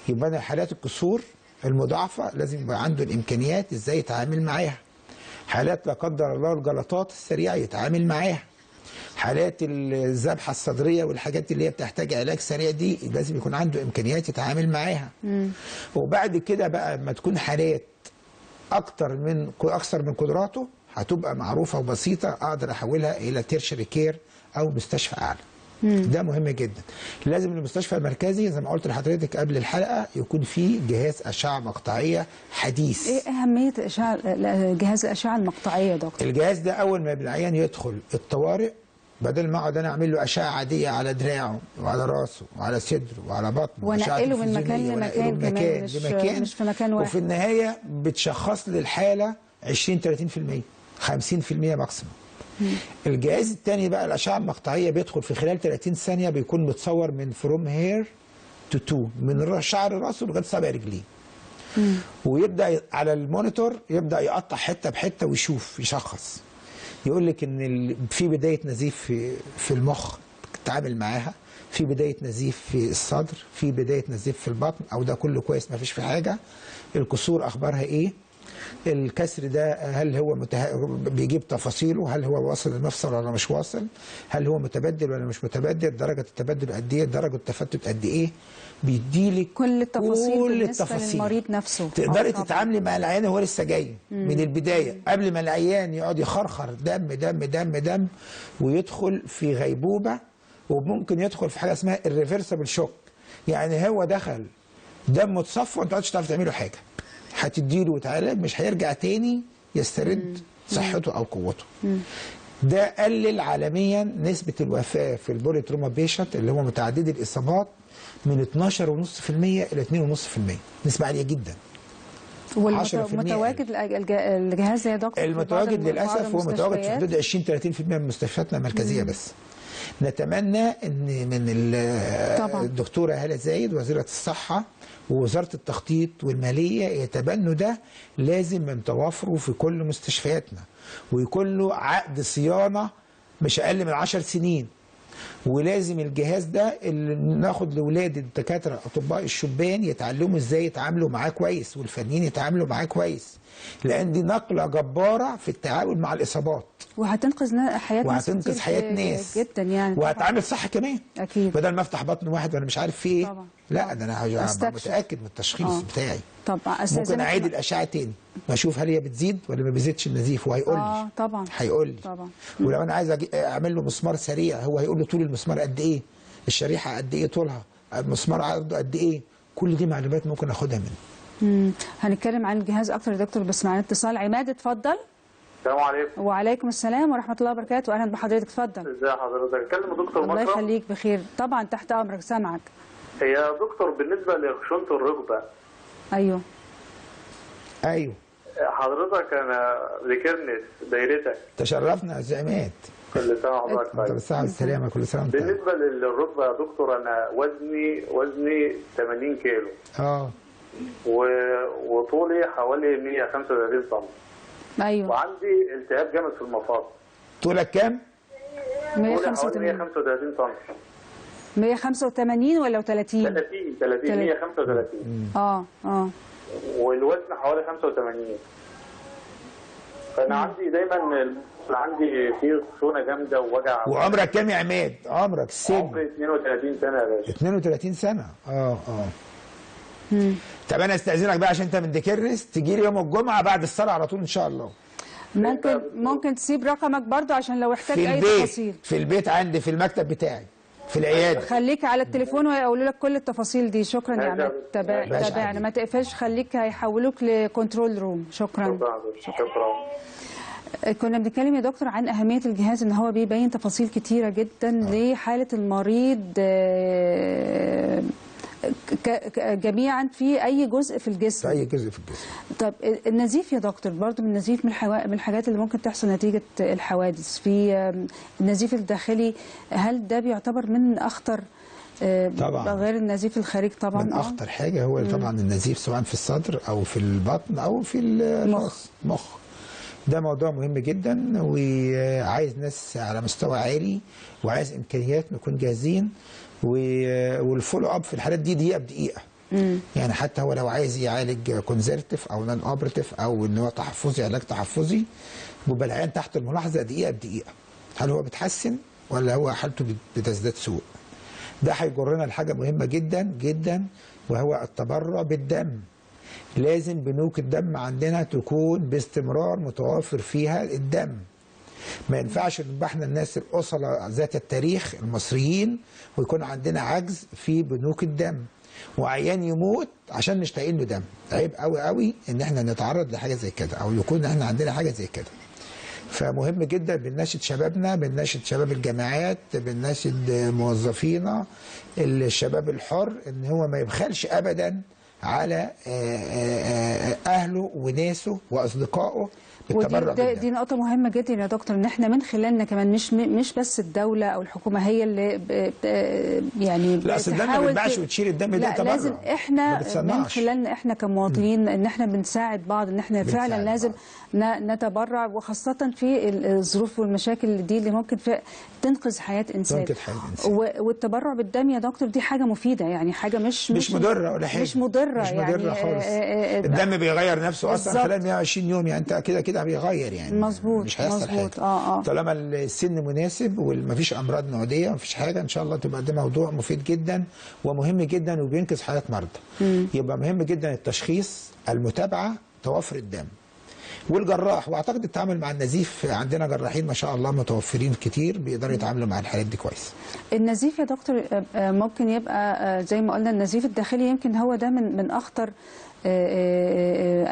يبقى انا حالات الكسور المضاعفه لازم يبقى عنده الامكانيات ازاي يتعامل معاها. حالات لا قدر الله الجلطات السريعة يتعامل معاها. حالات الذبحة الصدرية والحاجات اللي هي بتحتاج علاج سريع دي لازم يكون عنده امكانيات يتعامل معاها. وبعد كده بقى لما تكون حالات اكثر من قدراته هتبقى معروفة وبسيطة، اقدر احولها الى tertiary care او مستشفى اعلى. ده مهم جدا. لازم المستشفى المركزي زي ما قلت لحضرتك قبل الحلقة يكون فيه جهاز اشعه مقطعيه حديث. ايه اهمية جهاز الاشعة المقطعيه يا دكتور؟ الجهاز ده اول ما العيان يدخل الطوارئ، بدل ما اقعد انا اعمل له اشعه عادية على دراعه وعلى راسه وعلى صدره وعلى بطنه، ونقله من مكان لمكان كمان، مش في مكان واحد، وفي النهاية بتشخص لي الحالة 20 30% 50% maximum. الجهاز الثاني بقى الاشعة المقطعيه بيدخل في خلال 30 ثانية بيكون متصور من from hair to toe، من شعر راسه لغاية صابع رجليه. ويبدا على ال monitor يبدا يقطع حتة بحته ويشوف يشخص. يقول لك ان في بداية نزيف في المخ تتعامل معاها، في بداية نزيف في الصدر، في بداية نزيف في البطن، او ده كله كويس ما فيش في حاجة. الكسور اخبارها ايه؟ الكسر ده هل هو بيجيب تفاصيله، هل هو واصل للمفصل ولا مش واصل، هل هو متبدل ولا مش متبدل، درجه التبدل قد ايه، درجه التفتت قد ايه. بيديلك كل التفاصيل بالنسبة للمريض نفسه. تقدري تتعاملي مع العيان وهو لسه جاي من البداية، قبل ما العيان يقعد يخرخر دم دم دم دم ويدخل في غيبوبة، وممكن يدخل في حاجة اسمها irreversible shock. يعني هو دخل دمه اتصفى وانت ما عادش تعرف تعمله حاجة، هتديله وتعالج مش هيرجع تاني يسترد صحته او قوته. ده قلل عالميا نسبه الوفاة في ال polytrauma patient اللي هو متعدد الاصابات من 12.5% الى 2.5%، نسبه عالية جدا. والمتواجد الجهاز يا دكتور؟ المتواجد للاسف هو متواجد في حدود 20 30% من مستشفياتنا المركزية بس. نتمنى ان من الدكتورة هاله زايد وزيره الصحة ووزارة التخطيط والمالية يتبنوا ده، لازم من توافره في كل مستشفياتنا، ويكون له عقد صيانة مش اقل من 10 سنين. ولازم الجهاز ده اللي ناخد لاولاد الدكاترة اطباء الشبان يتعلموا ازاي يتعاملوا معاه كويس، والفنيين يتعاملوا معاه كويس، لان دي نقله جبارة في التعامل مع الاصابات، وهتنقذ حياة ناس، وهتنقذ حياة ناس جدا يعني، وهتعامل صح كمان اكيد، بدل ما افتح بطن واحد وانا مش عارف فيه ايه. لا ده انا متاكد من التشخيص بتاعي. طبعا ممكن اعيد الاشعة تاني واشوف هل هي بتزيد ولا ما بتزيدش النزيف، وهيقول لي طبعا هيقول لي طبعا. ولو انا عايز اعمل له مسمار سريع هو هيقول له طول المسمار قد ايه، الشريحة قد ايه طولها، المسمار عرضه قد ايه، كل دي معلومات ممكن اخدها منه. هنتكلم عن الجهاز اكتر يا دكتور، بس معانا اتصال. عماد اتفضل. السلام عليكم. وعليكم السلام ورحمة الله وبركاته، اهلا بحضرتك، اتفضل. ازي حضرتك؟ اتكلم دكتور مكرم. الله يخليك، بخير طبعا، تحت امرك، سامعك. يا دكتور بالنسبة لخشونه الركبة. ايوه ايوه حضرتك، انا ذكرني دايرتك. تشرفنا يا استاذ عماد. كل سنة وحضرتك طيب. بالصحة والسلامة، كل سنة وانت. بالنسبة للركبه يا دكتور، انا وزني 80 كيلو. وطولي حوالي 135 سم. ايوه. وعندي التهاب جامد في المفاصل. طولك كام؟ 135 سم. 185 ولا 30؟ 30 135. والوزن حوالي 85. فانا عندي دايما عندي في خشونة جامدة ووجع. وعمرك كام يا عماد؟ عمرك السن؟ عمري 32 سنة يا باشا. 32 سنة. طب انا استاذنك بقى عشان انت من ديكرنس، تجي لي يوم الجمعة بعد الصلاة على طول ان شاء الله. ممكن تسيب رقمك برضو عشان لو احتاج اي تفاصيل. في البيت عندي، في المكتب بتاعي، في العيادة. خليك على التليفون وهيقولوا لك كل التفاصيل دي. شكرا يا عماد، تابعنا، ما تقفلش، خليك، هيحولوك ل control room. شكرا. شكرا. كنا بنتكلم يا دكتور عن أهمية الجهاز، إن هو بيبين تفاصيل كتيرة جدا لحالة المريض جميعا في أي جزء في الجسم. في أي جزء في الجسم. طب النزيف يا دكتور، برضو من النزيف من الحاجات اللي ممكن تحصل نتيجة الحوادث، في النزيف الداخلي، هل ده بيعتبر من أخطر؟ طبعا غير النزيف الخارجي طبعا. من اخطر حاجة هو طبعا النزيف، سواء في الصدر او في البطن او في المخ. ده موضوع مهم جدا، وعايز ناس على مستوى عالي، وعايز امكانيات نكون جاهزين، وال follow up في الحالات دي دقيقة بدقيقة. يعني حتى هو لو عايز يعالج conservative او non operative او ان هو تحفظي، علاج تحفظي، بيبقى العيان تحت الملاحظة دقيقة بدقيقة، هل هو بيتحسن ولا هو حالته بتزداد سوء. ده هيجرنا لحاجة مهمة جدا جدا، وهو التبرع بالدم. لازم بنوك الدم عندنا تكون باستمرار متوافر فيها الدم. ما ينفعش نبقى احنا الناس الأصلة ذات التاريخ المصريين ويكون عندنا عجز في بنوك الدم، وعيان يموت عشان مش لاقيين له دم. عيب قوي قوي ان احنا نتعرض لحاجة زي كده، او يكون احنا عندنا حاجة زي كده. فمهم جدا بنناشد شبابنا، بنناشد شباب الجامعات، بنناشد موظفينا، الشباب الحر، ان هو ما يبخلش ابدا على اهله وناسه واصدقائه بالتبرع. دي نقطة مهمة جدا يا دكتور، ان احنا من خلالنا كمان مش بس الدولة او الحكومة هي اللي يعني لا، اصل الدم ما بيتباعش وتشيل الدم ده تبرع. لازم احنا من خلالنا احنا كمواطنين ان احنا بنساعد بعض، ان احنا فعلا لازم نتبرع، وخاصة في الظروف والمشاكل دي اللي ممكن تنقذ حياة انسان. تنقذ حياة انسان. والتبرع بالدم يا دكتور دي حاجة مفيدة، يعني حاجة مش مضرة ولا حاجة، مش مضرة. مضرة، مش مضرة يعني خالص. الدم بيغير نفسه اصلا خلال 120 يوم، يعني انت كده كده بيغير يعني. مظبوط، مش هيحصل حاجة. طالما السن مناسب ومفيش امراض معدية ومفيش حاجة، ان شاء الله تبقى ده موضوع مفيد جدا ومهم جدا وبينقذ حياة مرضى. يبقى مهم جدا التشخيص، المتابعة، توافر الدم، والجراح. واعتقد التعامل مع النزيف عندنا جراحين ما شاء الله متوفرين كتير بيقدروا يتعاملوا مع الحالات دي كويس. النزيف يا دكتور ممكن يبقى زي ما قلنا النزيف الداخلي، يمكن هو ده من اخطر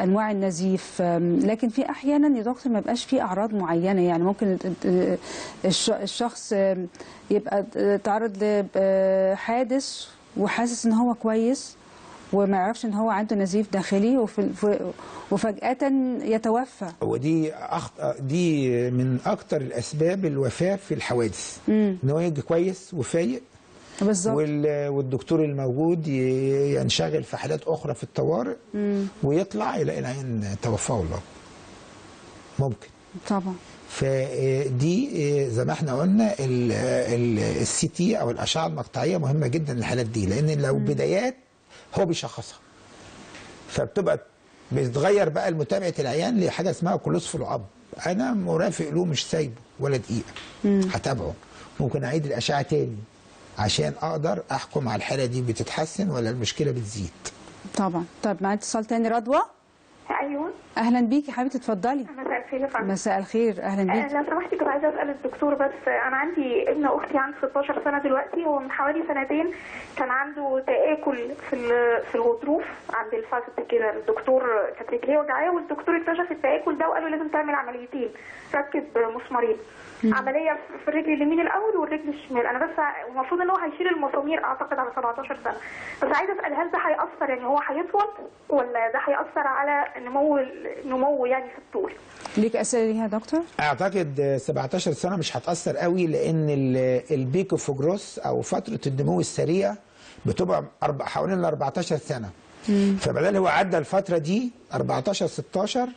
انواع النزيف، لكن في احيانا يا دكتور ما يبقاش في اعراض معينة، يعني ممكن الشخص يبقى تعرض لحادث وحاسس ان هو كويس وما يعرفش ان هو عنده نزيف داخلي، وفجأة يتوفى. ودي دي من اكتر الاسباب الوفاة في الحوادث، ان هو يجي كويس وفايق بالظبط، والدكتور الموجود ينشغل في حالات اخرى في الطوارئ، ويطلع يلاقي العين توفاه الله. ممكن طبعا. فدي زي ما احنا قلنا ال CT او الاشعة المقطعيه مهمة جدا للحالات دي، لان لو بدايات هو بيشخصها، فبتبقى بيتغير بقى متابعه العيان لحاجة اسمها close follow up. انا مرافق له مش سايبه ولا دقيقة، هتابعه، ممكن اعيد الاشعة تاني عشان اقدر احكم على الحالة دي بتتحسن ولا المشكلة بتزيد. طبعا. طب معايا اتصال تاني، رضوى. ايوه، اهلا بيكي يا حبيبتي، اتفضلي. مساء الخير يا فندم. مساء الخير، اهلا بيكي. لو سمحتي كنت عايزه اسال الدكتور، بس انا عندي ابن اختي عنده 16 سنة دلوقتي، ومن حوالي سنتين كان عنده تآكل في الغضروف عند الفخذ كده. الدكتور كانت رجليه وجعاه، والدكتور اكتشف التآكل ده وقال له لازم تعمل عمليتين، ركب مسمارين، عملية في الرجل اليمين الاول والرجل الشمال. انا بس المفروض ان هو هيشيل المسامير اعتقد على 17 سنة، بس عايزه اسال هل ده هيأثر، يعني هو هيطول ولا ده هيأثر على نمو يعني في الطول؟ ليك اسئلة ليها يا دكتور؟ اعتقد 17 سنة مش هتأثر قوي، لان ال peak of growth او فترة النمو السريع بتبقى حوالين ال 14 سنة. فبدل هو عدى الفترة دي 14 16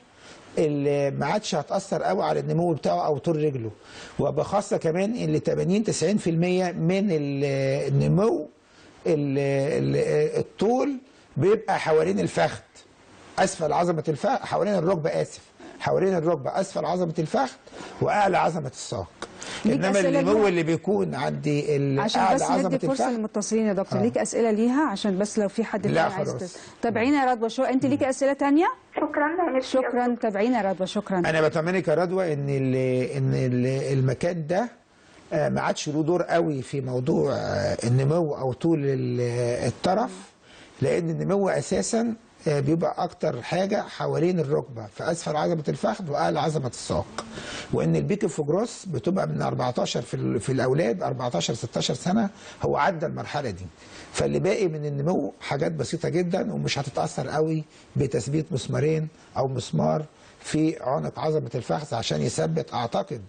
اللي ما عادش هتأثر قوي على النمو بتاعه او طول رجله، وبخاصة كمان اللي 80 90% من النمو الطول بيبقى حوالين الفخذ، اسفل عظمه الفخذ، حوالين الركبة، اسف، حوالين الركبة، اسفل عظمه الفخذ واعلى عظمه الساق. انما النمو اللي بيكون عند عشان بس ندي فرصة للمتصلين يا دكتور. ليك اسئلة ليها عشان بس لو في حد لا عايز. تابعينا يا رضوى. شو انت ليك اسئلة ثانية؟ شكرا. شكرا، تابعينا يا رضوى. شكرا. انا بطمنك يا رضوى ان المكان ده ما عادش له دور قوي في موضوع النمو او طول الطرف، لان النمو اساسا بيبقى اكتر حاجة حوالين الركبة في اسفل عظمه الفخذ واعلى عظمه الساق، وان ال peak of growth بتبقى من 14 في الاولاد 14 16 سنة، هو عدى المرحلة دي، فاللي باقي من النمو حاجات بسيطة جدا ومش هتتاثر قوي بتثبيت مسمارين او مسمار في عنق عظمه الفخذ عشان يثبت، اعتقد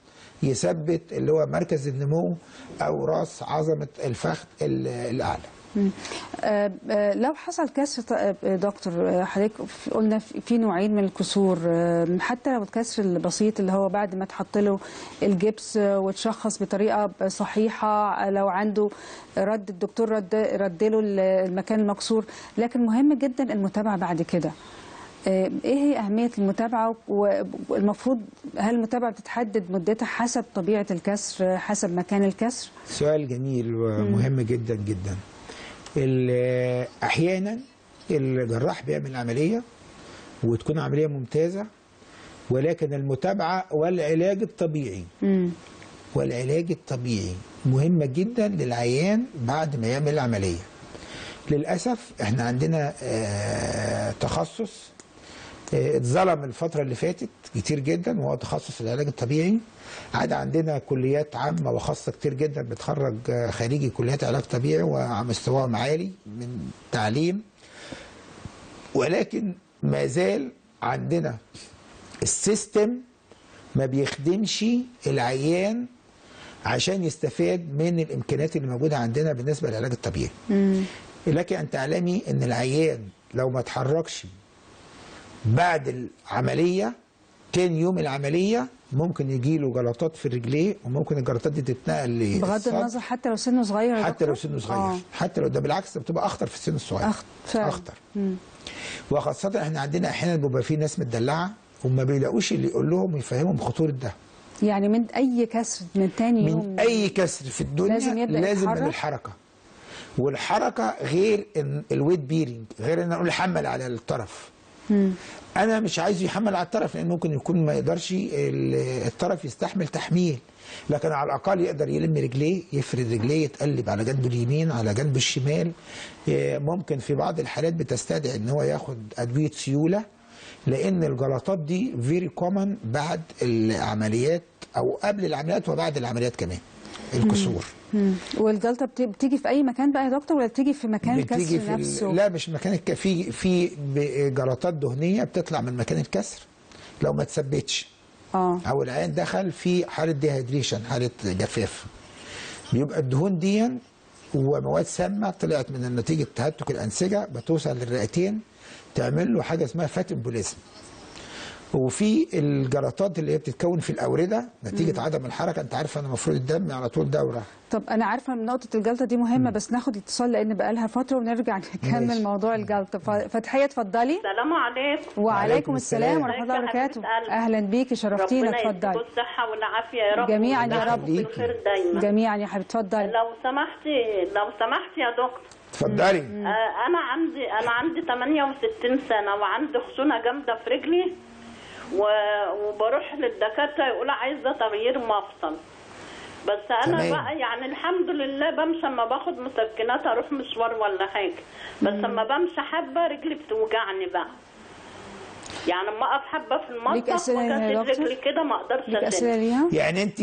يثبت اللي هو مركز النمو او راس عظمه الفخذ الاعلى. لو حصل كسر دكتور، حضرتك قلنا في نوعين من الكسور، حتى لو الكسر البسيط اللي هو بعد ما تحط له الجبس وتشخص بطريقة صحيحه، لو عنده رد الدكتور رد له المكان المكسور، لكن مهم جدا المتابعة بعد كده. ايه هي اهمية المتابعة؟ والمفروض هل المتابعة بتتحدد مدتها حسب طبيعة الكسر، حسب مكان الكسر؟ سؤال جميل ومهم جدا جدا. احيانا الجراح بيعمل عملية وتكون عملية ممتازة، ولكن المتابعة والعلاج الطبيعي والعلاج الطبيعي مهمة جدا للعيان بعد ما يعمل العملية. للاسف احنا عندنا تخصص اتظلم الفترة اللي فاتت كتير جدا، وهو تخصص العلاج الطبيعي. عاد عندنا كليات عامة وخاصة كتير جدا بتخرج خريجي كليات علاج طبيعي ومستواهم عالي من تعليم، ولكن ما زال عندنا ال system ما بيخدمش العيان عشان يستفاد من الامكانيات اللي موجودة عندنا بالنسبة للعلاج الطبيعي. لك ان تعلمي ان العيان لو ما اتحركش بعد العملية تاني يوم العملية ممكن يجي له جلطات في رجليه، وممكن الجلطات دي تتنقل بغض النظر حتى لو سنة صغير. حتى لو سنة صغير، حتى لو ده بالعكس بتبقى اخطر في السن الصغير. اخطر. وخاصة احنا عندنا احيانا بيبقى في ناس متدلعه وما بيلاقوش اللي يقول لهم ويفهمهم خطورة ده. يعني من اي كسر من تاني يوم، من اي كسر في الدنيا لازم يبدأ لازم من الحركة. والحركة غير ال weight bearing، غير ان اقول حمل على الطرف. انا مش عايزه يحمل على الطرف، لان ممكن يكون ما يقدرش الطرف يستحمل تحميل، لكن على الاقل يقدر يلم رجليه، يفرد رجليه، يتقلب على جنبه اليمين على جنبه الشمال. ممكن في بعض الحالات بتستدعي ان هو ياخد ادوية سيولة، لان الجلطات دي very common بعد العمليات او قبل العمليات وبعد العمليات كمان، الكسور. والجلطه بتيجي في اي مكان بقى يا دكتور، ولا بتيجي في مكان الكسر نفسه؟ لا مش مكان في جلطات دهنية بتطلع من مكان الكسر لو ما تثبتش، او العين دخل في حاله dehydration، حاله جفاف، بيبقى الدهون دي ومواد سامة طلعت من نتيجة تهتك الانسجة بتوصل للرئتين، تعمل له حاجة اسمها fat embolism. وفي الجلطات اللي هي بتتكون في الاورده نتيجة عدم الحركة. انت عارفه ان المفروض الدم على طول دوره. طب انا عارفه ان نقطة الجلطة دي مهمة، بس ناخد اتصال لان بقى لها فترة ونرجع نكمل موضوع الجلطة. فتحيه اتفضلي. السلام عليكم. وعليكم السلام ورحمة الله وبركاته. اهلا بيكي، شرفتينا. اتفضلي. ربنا يديكم الصحة والعافية يا رب جميعا يا رب، بالخير دايما جميعا يا حبيبتي. اتفضلي. لو سمحتي، لو سمحتي يا دكتور. اتفضلي. انا عندي 68 سنة وعندي خشونة جامدة في رجلي، وبروح للدكاتره يقولوا عايزه تغيير مفصل، بس انا تمام. بقى يعني الحمد لله بمشي، اما باخد مسكنات اروح مشوار ولا حاجة، بس اما بمشي حبه رجلي بتوجعني بقى، يعني اما اقف حبه في المطبخ وكسر رجلي كده ما اقدرش اسيبها. يعني انت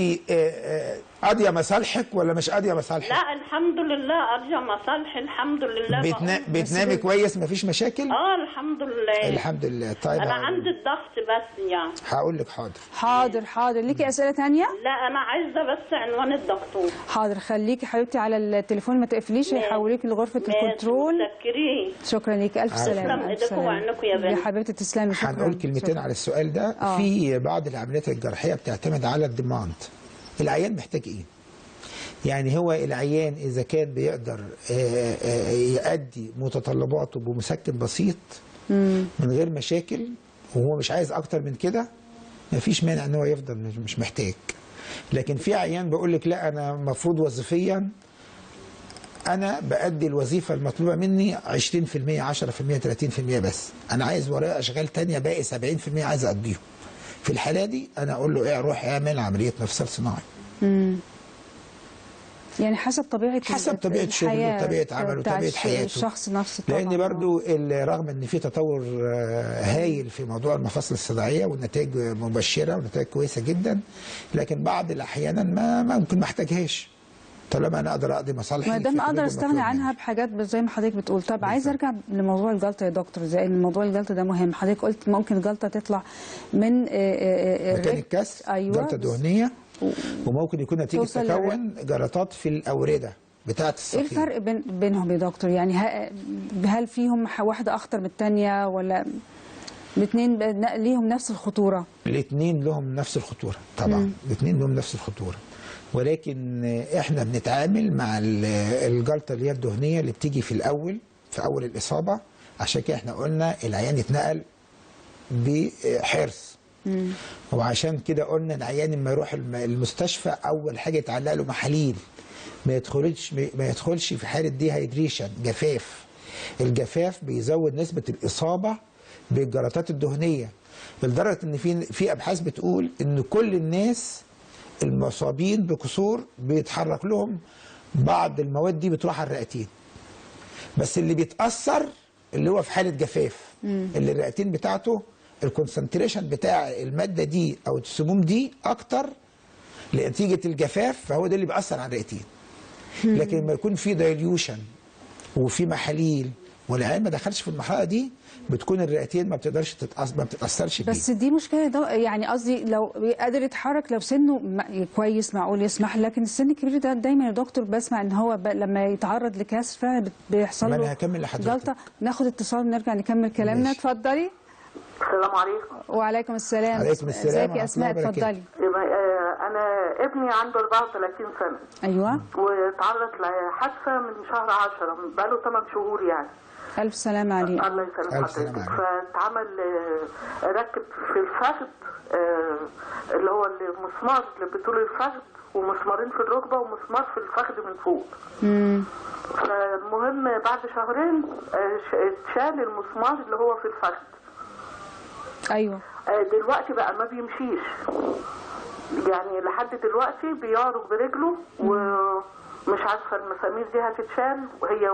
قاضيه مصالحك ولا مش قاضيه مصالحك؟ لا الحمد لله قاضيه مصالحي الحمد لله. بتنامي كويس مفيش مشاكل؟ الحمد لله الحمد لله. طيب انا عندي الضغط بس يعني. هقول لك حاضر. حاضر حاضر. ليكي اسئلة ثانية؟ لا انا عايزه بس عنوان الدكتور. حاضر، خليكي حبيبتي على التليفون ما تقفليش، هيحوليكي لغرفة الكنترول. متشكرين. شكرا ليكي، الف سلامه. ايديكم وعنكم يا بنت. يا حبيبتي تسلمي. شكرا. هنقول كلمتين على السؤال ده. في بعض العمليات الجراحية بتعتمد على ال demand، العيان محتاج ايه؟ يعني هو العيان اذا كان بيقدر يؤدي متطلباته بمسكن بسيط من غير مشاكل، وهو مش عايز اكتر من كده، مفيش مانع ان هو يفضل مش محتاج. لكن في عيان بيقول لك لا انا المفروض وظيفيا انا بأدي الوظيفة المطلوبة مني 20%، 10%، 30% بس، انا عايز ورايا اشغال ثانية باقي 70% عايز اقضيهم. في الحالة دي انا اقول له ايه؟ روح اعمل عملية مفصل صناعي. يعني حسب طبيعة، حسب طبيعة شغله وطبيعه عمله وطبيعه حياته الشخص نفسه طبعا. لان برضو رغم ان في تطور هايل في موضوع المفاصل الصناعية والنتائج مبشرة ونتائج كويسة جدا، لكن بعض الاحيان ما ممكن ما احتاجهاش طالما انا اقدر اقضي مصالحي، ما دام اقدر استغني عنها بحاجات زي ما حضرتك بتقول. طب عايز ارجع لموضوع الجلطة يا دكتور، زي ان موضوع الجلطة ده مهم. حضرتك قلت ممكن الجلطة تطلع من مكان الكسر. أيوة. جلطة دهنية، وممكن يكون نتيجة تكون جلطات في الاورده بتاعه الصفيح. ايه الفرق بينهم يا دكتور؟ يعني هل فيهم واحدة اخطر من الثانية ولا الاثنين ليهم نفس الخطورة؟ الاثنين لهم نفس الخطورة طبعا. الاثنين لهم نفس الخطورة، ولكن احنا بنتعامل مع الجلطة اللي هي الدهنية اللي بتيجي في الاول، في اول الاصابة. عشان كده احنا قلنا العيان يتنقل بحرص. وعشان كده قلنا العيان لما يروح المستشفى اول حاجة يتعلق له محاليل، ما يدخلش في حاله dehydration، جفاف. الجفاف بيزود نسبه الاصابة بالجلطات الدهنية، لدرجة ان في ابحاث بتقول ان كل الناس المصابين بكسور بيتحرك لهم بعض المواد دي بتروح على الرئتين، بس اللي بيتاثر اللي هو في حاله جفاف، اللي الرئتين بتاعته ال concentration بتاع المادة دي او السموم دي اكتر لنتيجة الجفاف، فهو ده اللي بيأثر على الرئتين. لكن لما يكون في dilution وفي محاليل والعيان ما دخلش في المرحلة دي، بتكون الرئتين ما بتقدرش ما بتتاثرش بيه. بس دي مشكلة ده، يعني قصدي لو قادر يتحرك، لو سنة كويس معقول يسمح، لكن السن الكبير ده دايما يا دكتور بسمع ان هو لما يتعرض لكسر فعلا بيحصل له. انا هكمل لحضرتك. جلطة. ناخد اتصال ونرجع نكمل كلامنا. اتفضلي. السلام عليكم. وعليكم السلام. عليكم السلام. ازيك يا اسماء؟ اتفضلي. انا ابني عنده 34 سنة. ايوه. واتعرض لحادثة من شهر 10، بقاله 8 شهور يعني. الف سلامه عليك. الله يسلم حضرتك. فاتعمل ركب في الفخذ اللي هو المسمار اللي بطول الفخذ، ومسمارين في الركبة، ومسمار في الفخذ من فوق. فالمهم بعد شهرين اتشال المسمار اللي هو في الفخذ. ايوه. دلوقتي بقى ما بيمشيش، يعني لحد دلوقتي بيعرج برجله، ومش عارفه المسامير دي هتتشال وهي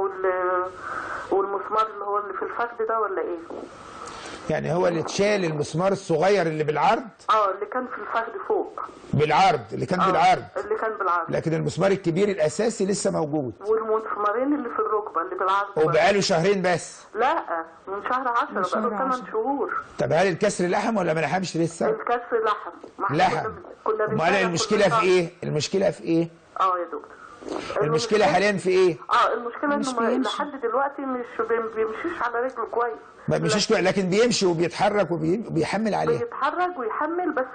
والمسمار اللي هو اللي في الفخذ ده ولا ايه؟ يعني هو اللي اتشال المسمار الصغير اللي بالعرض؟ اللي كان في الفخذ فوق. بالعرض، اللي كان بالعرض. اللي كان بالعرض. لكن المسمار الكبير الاساسي لسه موجود. والمسمارين اللي في الركبة اللي بالعرض. وبقاله شهرين بس؟ لا، من شهر 10، بقاله 8 شهور. طب هل الكسر لحم ولا ما لحمش لسه؟ الكسر لحم. لحم. امال المشكلة في ايه؟ المشكلة في ايه؟ يا دكتور. المشكلة حاليا في ايه؟ المشكلة انه لحد دلوقتي مش بيمشيش على رجله كويس. ما بيمشيش كويس، لكن بيمشي وبيتحرك وبيحمل عليه. بيتحرك ويحمل بس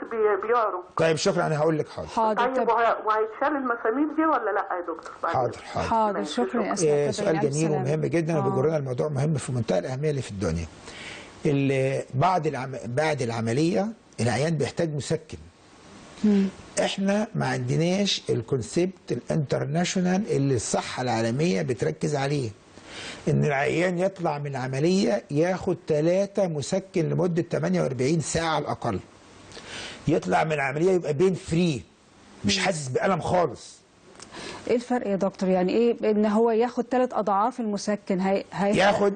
بيعرج. طيب شكرا، انا هقول لك. حاضر. حاضر. طيب وهيتشال المسامير دي ولا لا يا دكتور؟ حاضر حاضر. حاضر شكرا يا اسماء. سؤال جميل ومهم جدا، وبيجرنا الموضوع مهم في منتهى الاهمية اللي في الدنيا. اللي بعد العملية العيان بيحتاج مسكن. احنا ما عندناش ال concept ال international اللي الصحة العالمية بتركز عليه، ان العيان يطلع من العملية ياخد 3 مسكن لمدة 48 ساعة على الاقل. يطلع من العملية يبقى pain free، مش حاسس بالم خالص. ايه الفرق يا دكتور؟ يعني ايه ان هو ياخد 3 اضعاف المسكن؟ ياخد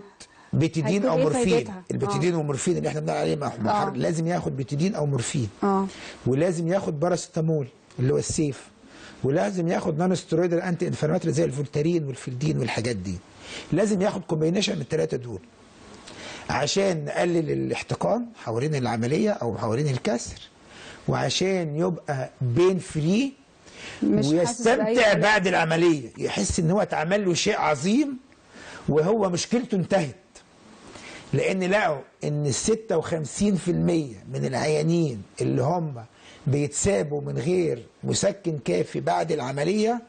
بيتيدين او مورفين. البيتيدين والمورفين اللي احنا بنقول عليه لازم ياخد بيتيدين او مورفين. ولازم ياخد باراسيتامول اللي هو السيف، ولازم ياخد non steroidal anti inflammatory زي الفولتارين والفلدين والحاجات دي. لازم ياخد combination من الثلاثة دول عشان نقلل الاحتقان حوالين العملية او حوالين الكسر، وعشان يبقى pain free ويستمتع بعد العملية، يحس ان هو اتعمل له شيء عظيم وهو مشكلته انتهت. لان لقوا ان 56% من العيانين اللي هم بيتسابوا من غير مسكن كافي بعد العملية،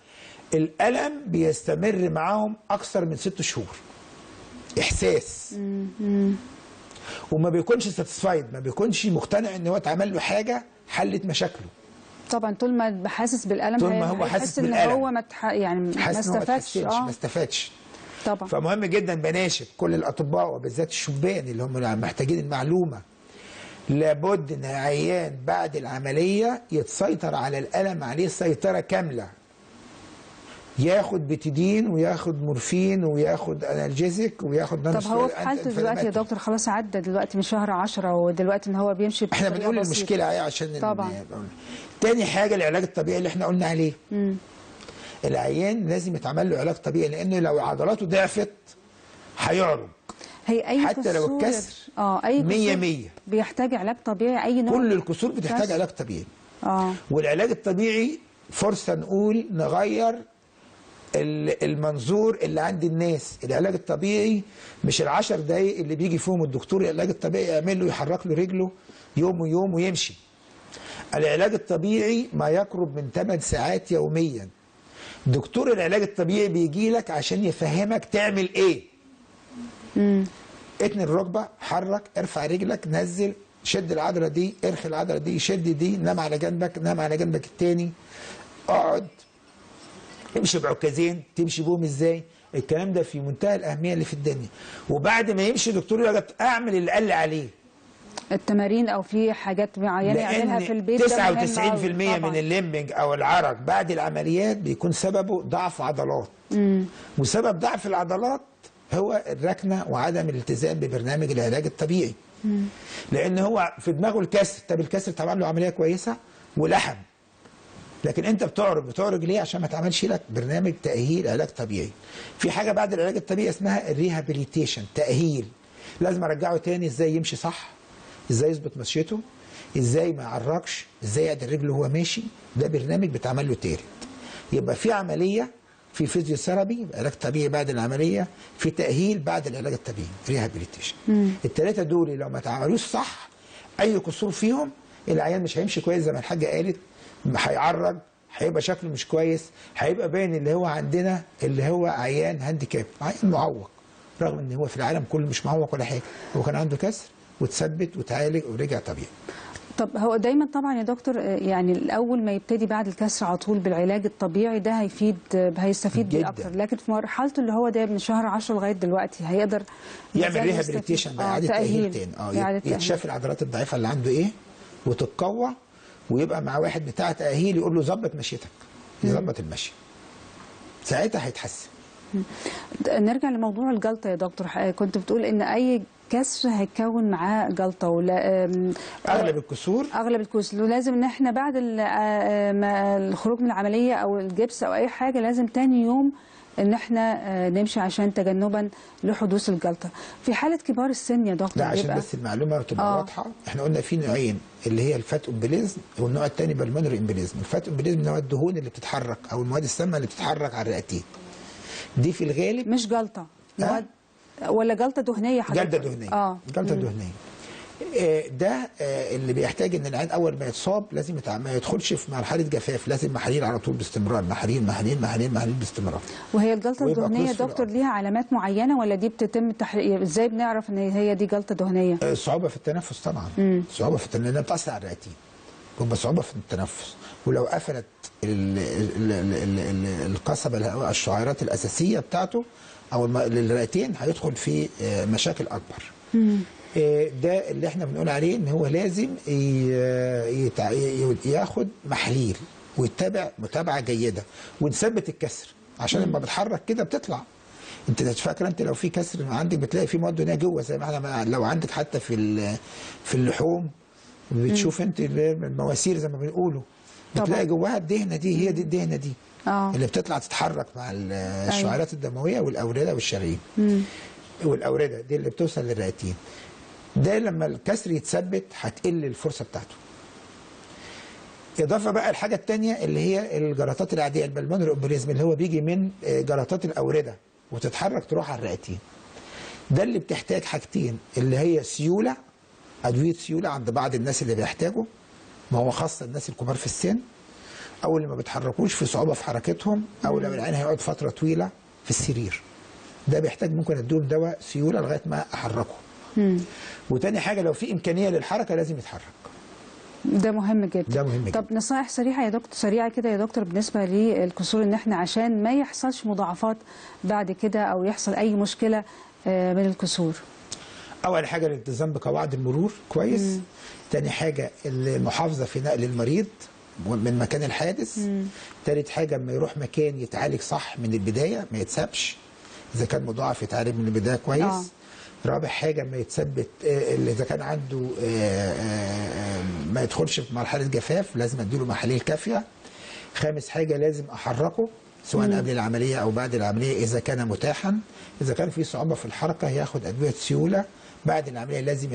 الالم بيستمر معاهم اكثر من 6 شهور. احساس. وما بيكونش satisfied، ما بيكونش مقتنع ان هو اتعمل له حاجة حلت مشاكله. طبعا طول ما حاسس بالالم، طول ما هو حاسس بالالم ان هو يعني ما استفادش. ما استفادش طبعا. فمهم جدا بناشد كل الاطباء وبالذات الشبان اللي هم محتاجين المعلومة، لابد ان العيان بعد العملية يتسيطر على الالم، عليه سيطرة كاملة. ياخد بيتيدين وياخد مورفين وياخد analgesic وياخد طب هو في حالته دلوقتي يا دكتور خلاص عدى دلوقتي من شهر 10، ودلوقتي ان هو بيمشي. احنا بنقول المشكلة ايه عشان طبعا. تاني حاجة العلاج الطبيعي اللي احنا قلنا عليه. العيان لازم يتعمل له علاج طبيعي، لانه لو عضلاته ضعفت هيعرج. هي اي حتى لو الكسر اي 100 بيحتاج علاج طبيعي، اي نوع. كل الكسور بتحتاج علاج طبيعي. والعلاج الطبيعي فرصة نقول نغير المنظور اللي عند الناس. العلاج الطبيعي مش ال10 دقايق اللي بيجي فيهم الدكتور العلاج الطبيعي يعمل له يحرك له رجله يوم ويوم ويمشي. العلاج الطبيعي ما يقرب من 8 ساعات يوميا. دكتور العلاج الطبيعي بيجي لك عشان يفهمك تعمل ايه. اتني الركبة، حرك، ارفع رجلك، نزل، شد العضلة دي، ارخي العضلة دي، شد دي، نام على جنبك، نام على جنبك التاني، اقعد، امشي بعكازين، تمشي بهم ازاي. الكلام ده في منتهى الاهمية اللي في الدنيا. وبعد ما يمشي دكتور يقول لك اعمل اللي قال لي عليه، التمارين او في حاجات معينة يعملها في البيت. 99% من ال limping او العرج بعد العمليات بيكون سببه ضعف عضلات. وسبب ضعف العضلات هو الركنه وعدم الالتزام ببرنامج العلاج الطبيعي. لان هو في دماغه الكسر، طب الكسر اتعمل له عملية كويسة ولحم، لكن انت بتعرج ليه؟ عشان ما تعملش لك برنامج تاهيل علاج طبيعي. في حاجة بعد العلاج الطبيعي اسمها ال rehabilitation، تاهيل. لازم ارجعه تاني ازاي يمشي صح، ازاي يظبط مشيته، ازاي ما يعرجش، ازاي يعدل رجله وهو ماشي. ده برنامج بيتعمل له تالت. يبقى في عملية في physiotherapy علاج طبيعي بعد العملية، في تاهيل بعد العلاج الطبيعي rehabilitation. الثلاثة دول لو ما اتعملوش صح، اي قصور فيهم العيان مش هيمشي كويس زي ما الحاجة قالت، هيعرج، هيبقى شكله مش كويس، هيبقى باين اللي هو عندنا اللي هو عيان handicap، عيان معوق، رغم ان هو في العالم كله مش معوق ولا حاجة، هو كان عنده كسر وتثبت وتعالج ورجع طبيعي. طب هو دايما طبعا يا دكتور يعني الاول ما يبتدي بعد الكسر على طول بالعلاج الطبيعي ده هيفيد، هيستفيد بيه اكتر، لكن في مرحلته اللي هو ده من شهر 10 لغاية دلوقتي هيقدر يعمل rehabilitation بقى، اعاده تاهيل تاني، يتشاف العضلات الضعيفة اللي عنده ايه وتتقوى، ويبقى مع واحد بتاع تاهيل يقول له ظبط مشيتك، يظبط المشي، ساعتها هيتحسن. نرجع لموضوع الجلطة يا دكتور، كنت بتقول ان اي كسر هيكون معاه جلطة ولا اغلب الكسور، اغلب الكسور لازم ان احنا بعد الخروج من العملية او الجبس او اي حاجة لازم تاني يوم ان احنا نمشي عشان تجنبا لحدوث الجلطة. في حاله كبار السن يا دكتور، لا عشان بس المعلومة تبقى واضحة، احنا قلنا في نوعين اللي هي ال fat embolism والنوع الثاني pulmonary embolism. ال fat embolism اللي هو الدهون اللي بتتحرك او المواد السامة اللي بتتحرك على الرئتين، دي في الغالب مش جلطة ولا جلطة دهنية حضرتك؟ جلطة دهنية، جلطة دهنية. ده اللي بيحتاج ان العيان اول ما يتصاب لازم ما يدخلش في مرحلة جفاف، لازم محاليل على طول باستمرار، محاليل محاليل محاليل محاليل باستمرار. وهي الجلطة الدهنية يا دكتور ليها علامات معينة ولا دي بتتم ازاي بنعرف ان هي دي جلطة دهنية؟ صعوبة في التنفس طبعا، صعوبة في التنفس لانها بتاثر على الرئتين، بيبقى صعوبة في التنفس، ولو قفلت القصبة الشعيرات الاساسية بتاعته او للرئتين هيدخل في مشاكل اكبر. ده اللي احنا بنقول عليه ان هو لازم ياخد محاليل ويتابع متابعه جيدة، ونثبت الكسر عشان لما بتحرك كده بتطلع. انت فاكره انت لو في كسر عندك بتلاقي في مواد دهنية جوه، زي ما احنا لو عندك حتى في اللحوم بتشوف انت المواسير زي ما بنقولوا، بتلاقي جواها الدهنه دي، هي دي الدهنه دي اللي بتطلع تتحرك مع الشعيرات الدموية والاورده والشرايين. والاورده دي اللي بتوصل للرئتين. ده لما الكسر يتثبت هتقل الفرصة بتاعته. اضافه بقى الحاجة الثانية اللي هي الجلطات العادية ال pulmonary embolism اللي هو بيجي من جلطات الاورده وتتحرك تروح على الرئتين. ده اللي بتحتاج حاجتين اللي هي سيولة، ادوية سيولة عند بعض الناس اللي بيحتاجوا، ما هو خاصة الناس الكبار في السن او اللي ما بيتحركوش في صعوبة في حركتهم، او لو العين هيقعد فترة طويلة في السرير، ده بيحتاج ممكن اديهم دواء سيولة لغاية ما احركه. وتاني حاجة لو في امكانية للحركة لازم يتحرك. ده مهم جدا. ده مهم جدا. طب نصائح سريعة يا دكتور، سريعة كده يا دكتور بالنسبة للكسور، ان احنا عشان ما يحصلش مضاعفات بعد كده او يحصل اي مشكلة من الكسور. اول حاجة الالتزام بقواعد المرور كويس. تاني حاجة المحافظة في نقل المريض من مكان الحادث. تالت حاجة لما يروح مكان يتعالج صح من البداية، ما يتسابش، اذا كان مضاعف يتعالج من البداية كويس. رابع حاجة ما يتثبت اذا كان عنده ما يدخلش في مرحلة جفاف، لازم اديله محاليل كافيه. خامس حاجة لازم احركه سواء قبل العملية او بعد العملية اذا كان متاحا. اذا كان في صعوبة في الحركة ياخد ادوية سيولة. بعد العملية لازم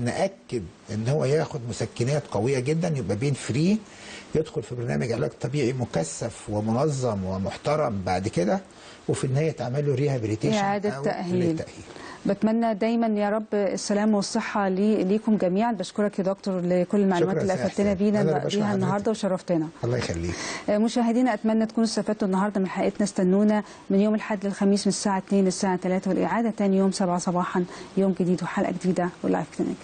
ناكد ان هو ياخد مسكنات قوية جدا، يبقى pain free، يدخل في برنامج علاج طبيعي مكثف ومنظم ومحترم بعد كده، وفي النهاية تعمل له rehabilitation، اعاده تاهيل. بتمنى دايما يا رب السلام والصحة ليكم جميعا. بشكرك يا دكتور لكل المعلومات اللي افدتنا بيها النهارده وشرفتنا. الله يخليك. مشاهدينا اتمنى تكونوا استفدتوا النهارده من حلقتنا. استنونا من يوم الاحد للخميس من الساعة 2 للساعة 3، والاعاده ثاني يوم 7 صباحا، يوم جديد وحلقه جديدة و Life Clinic.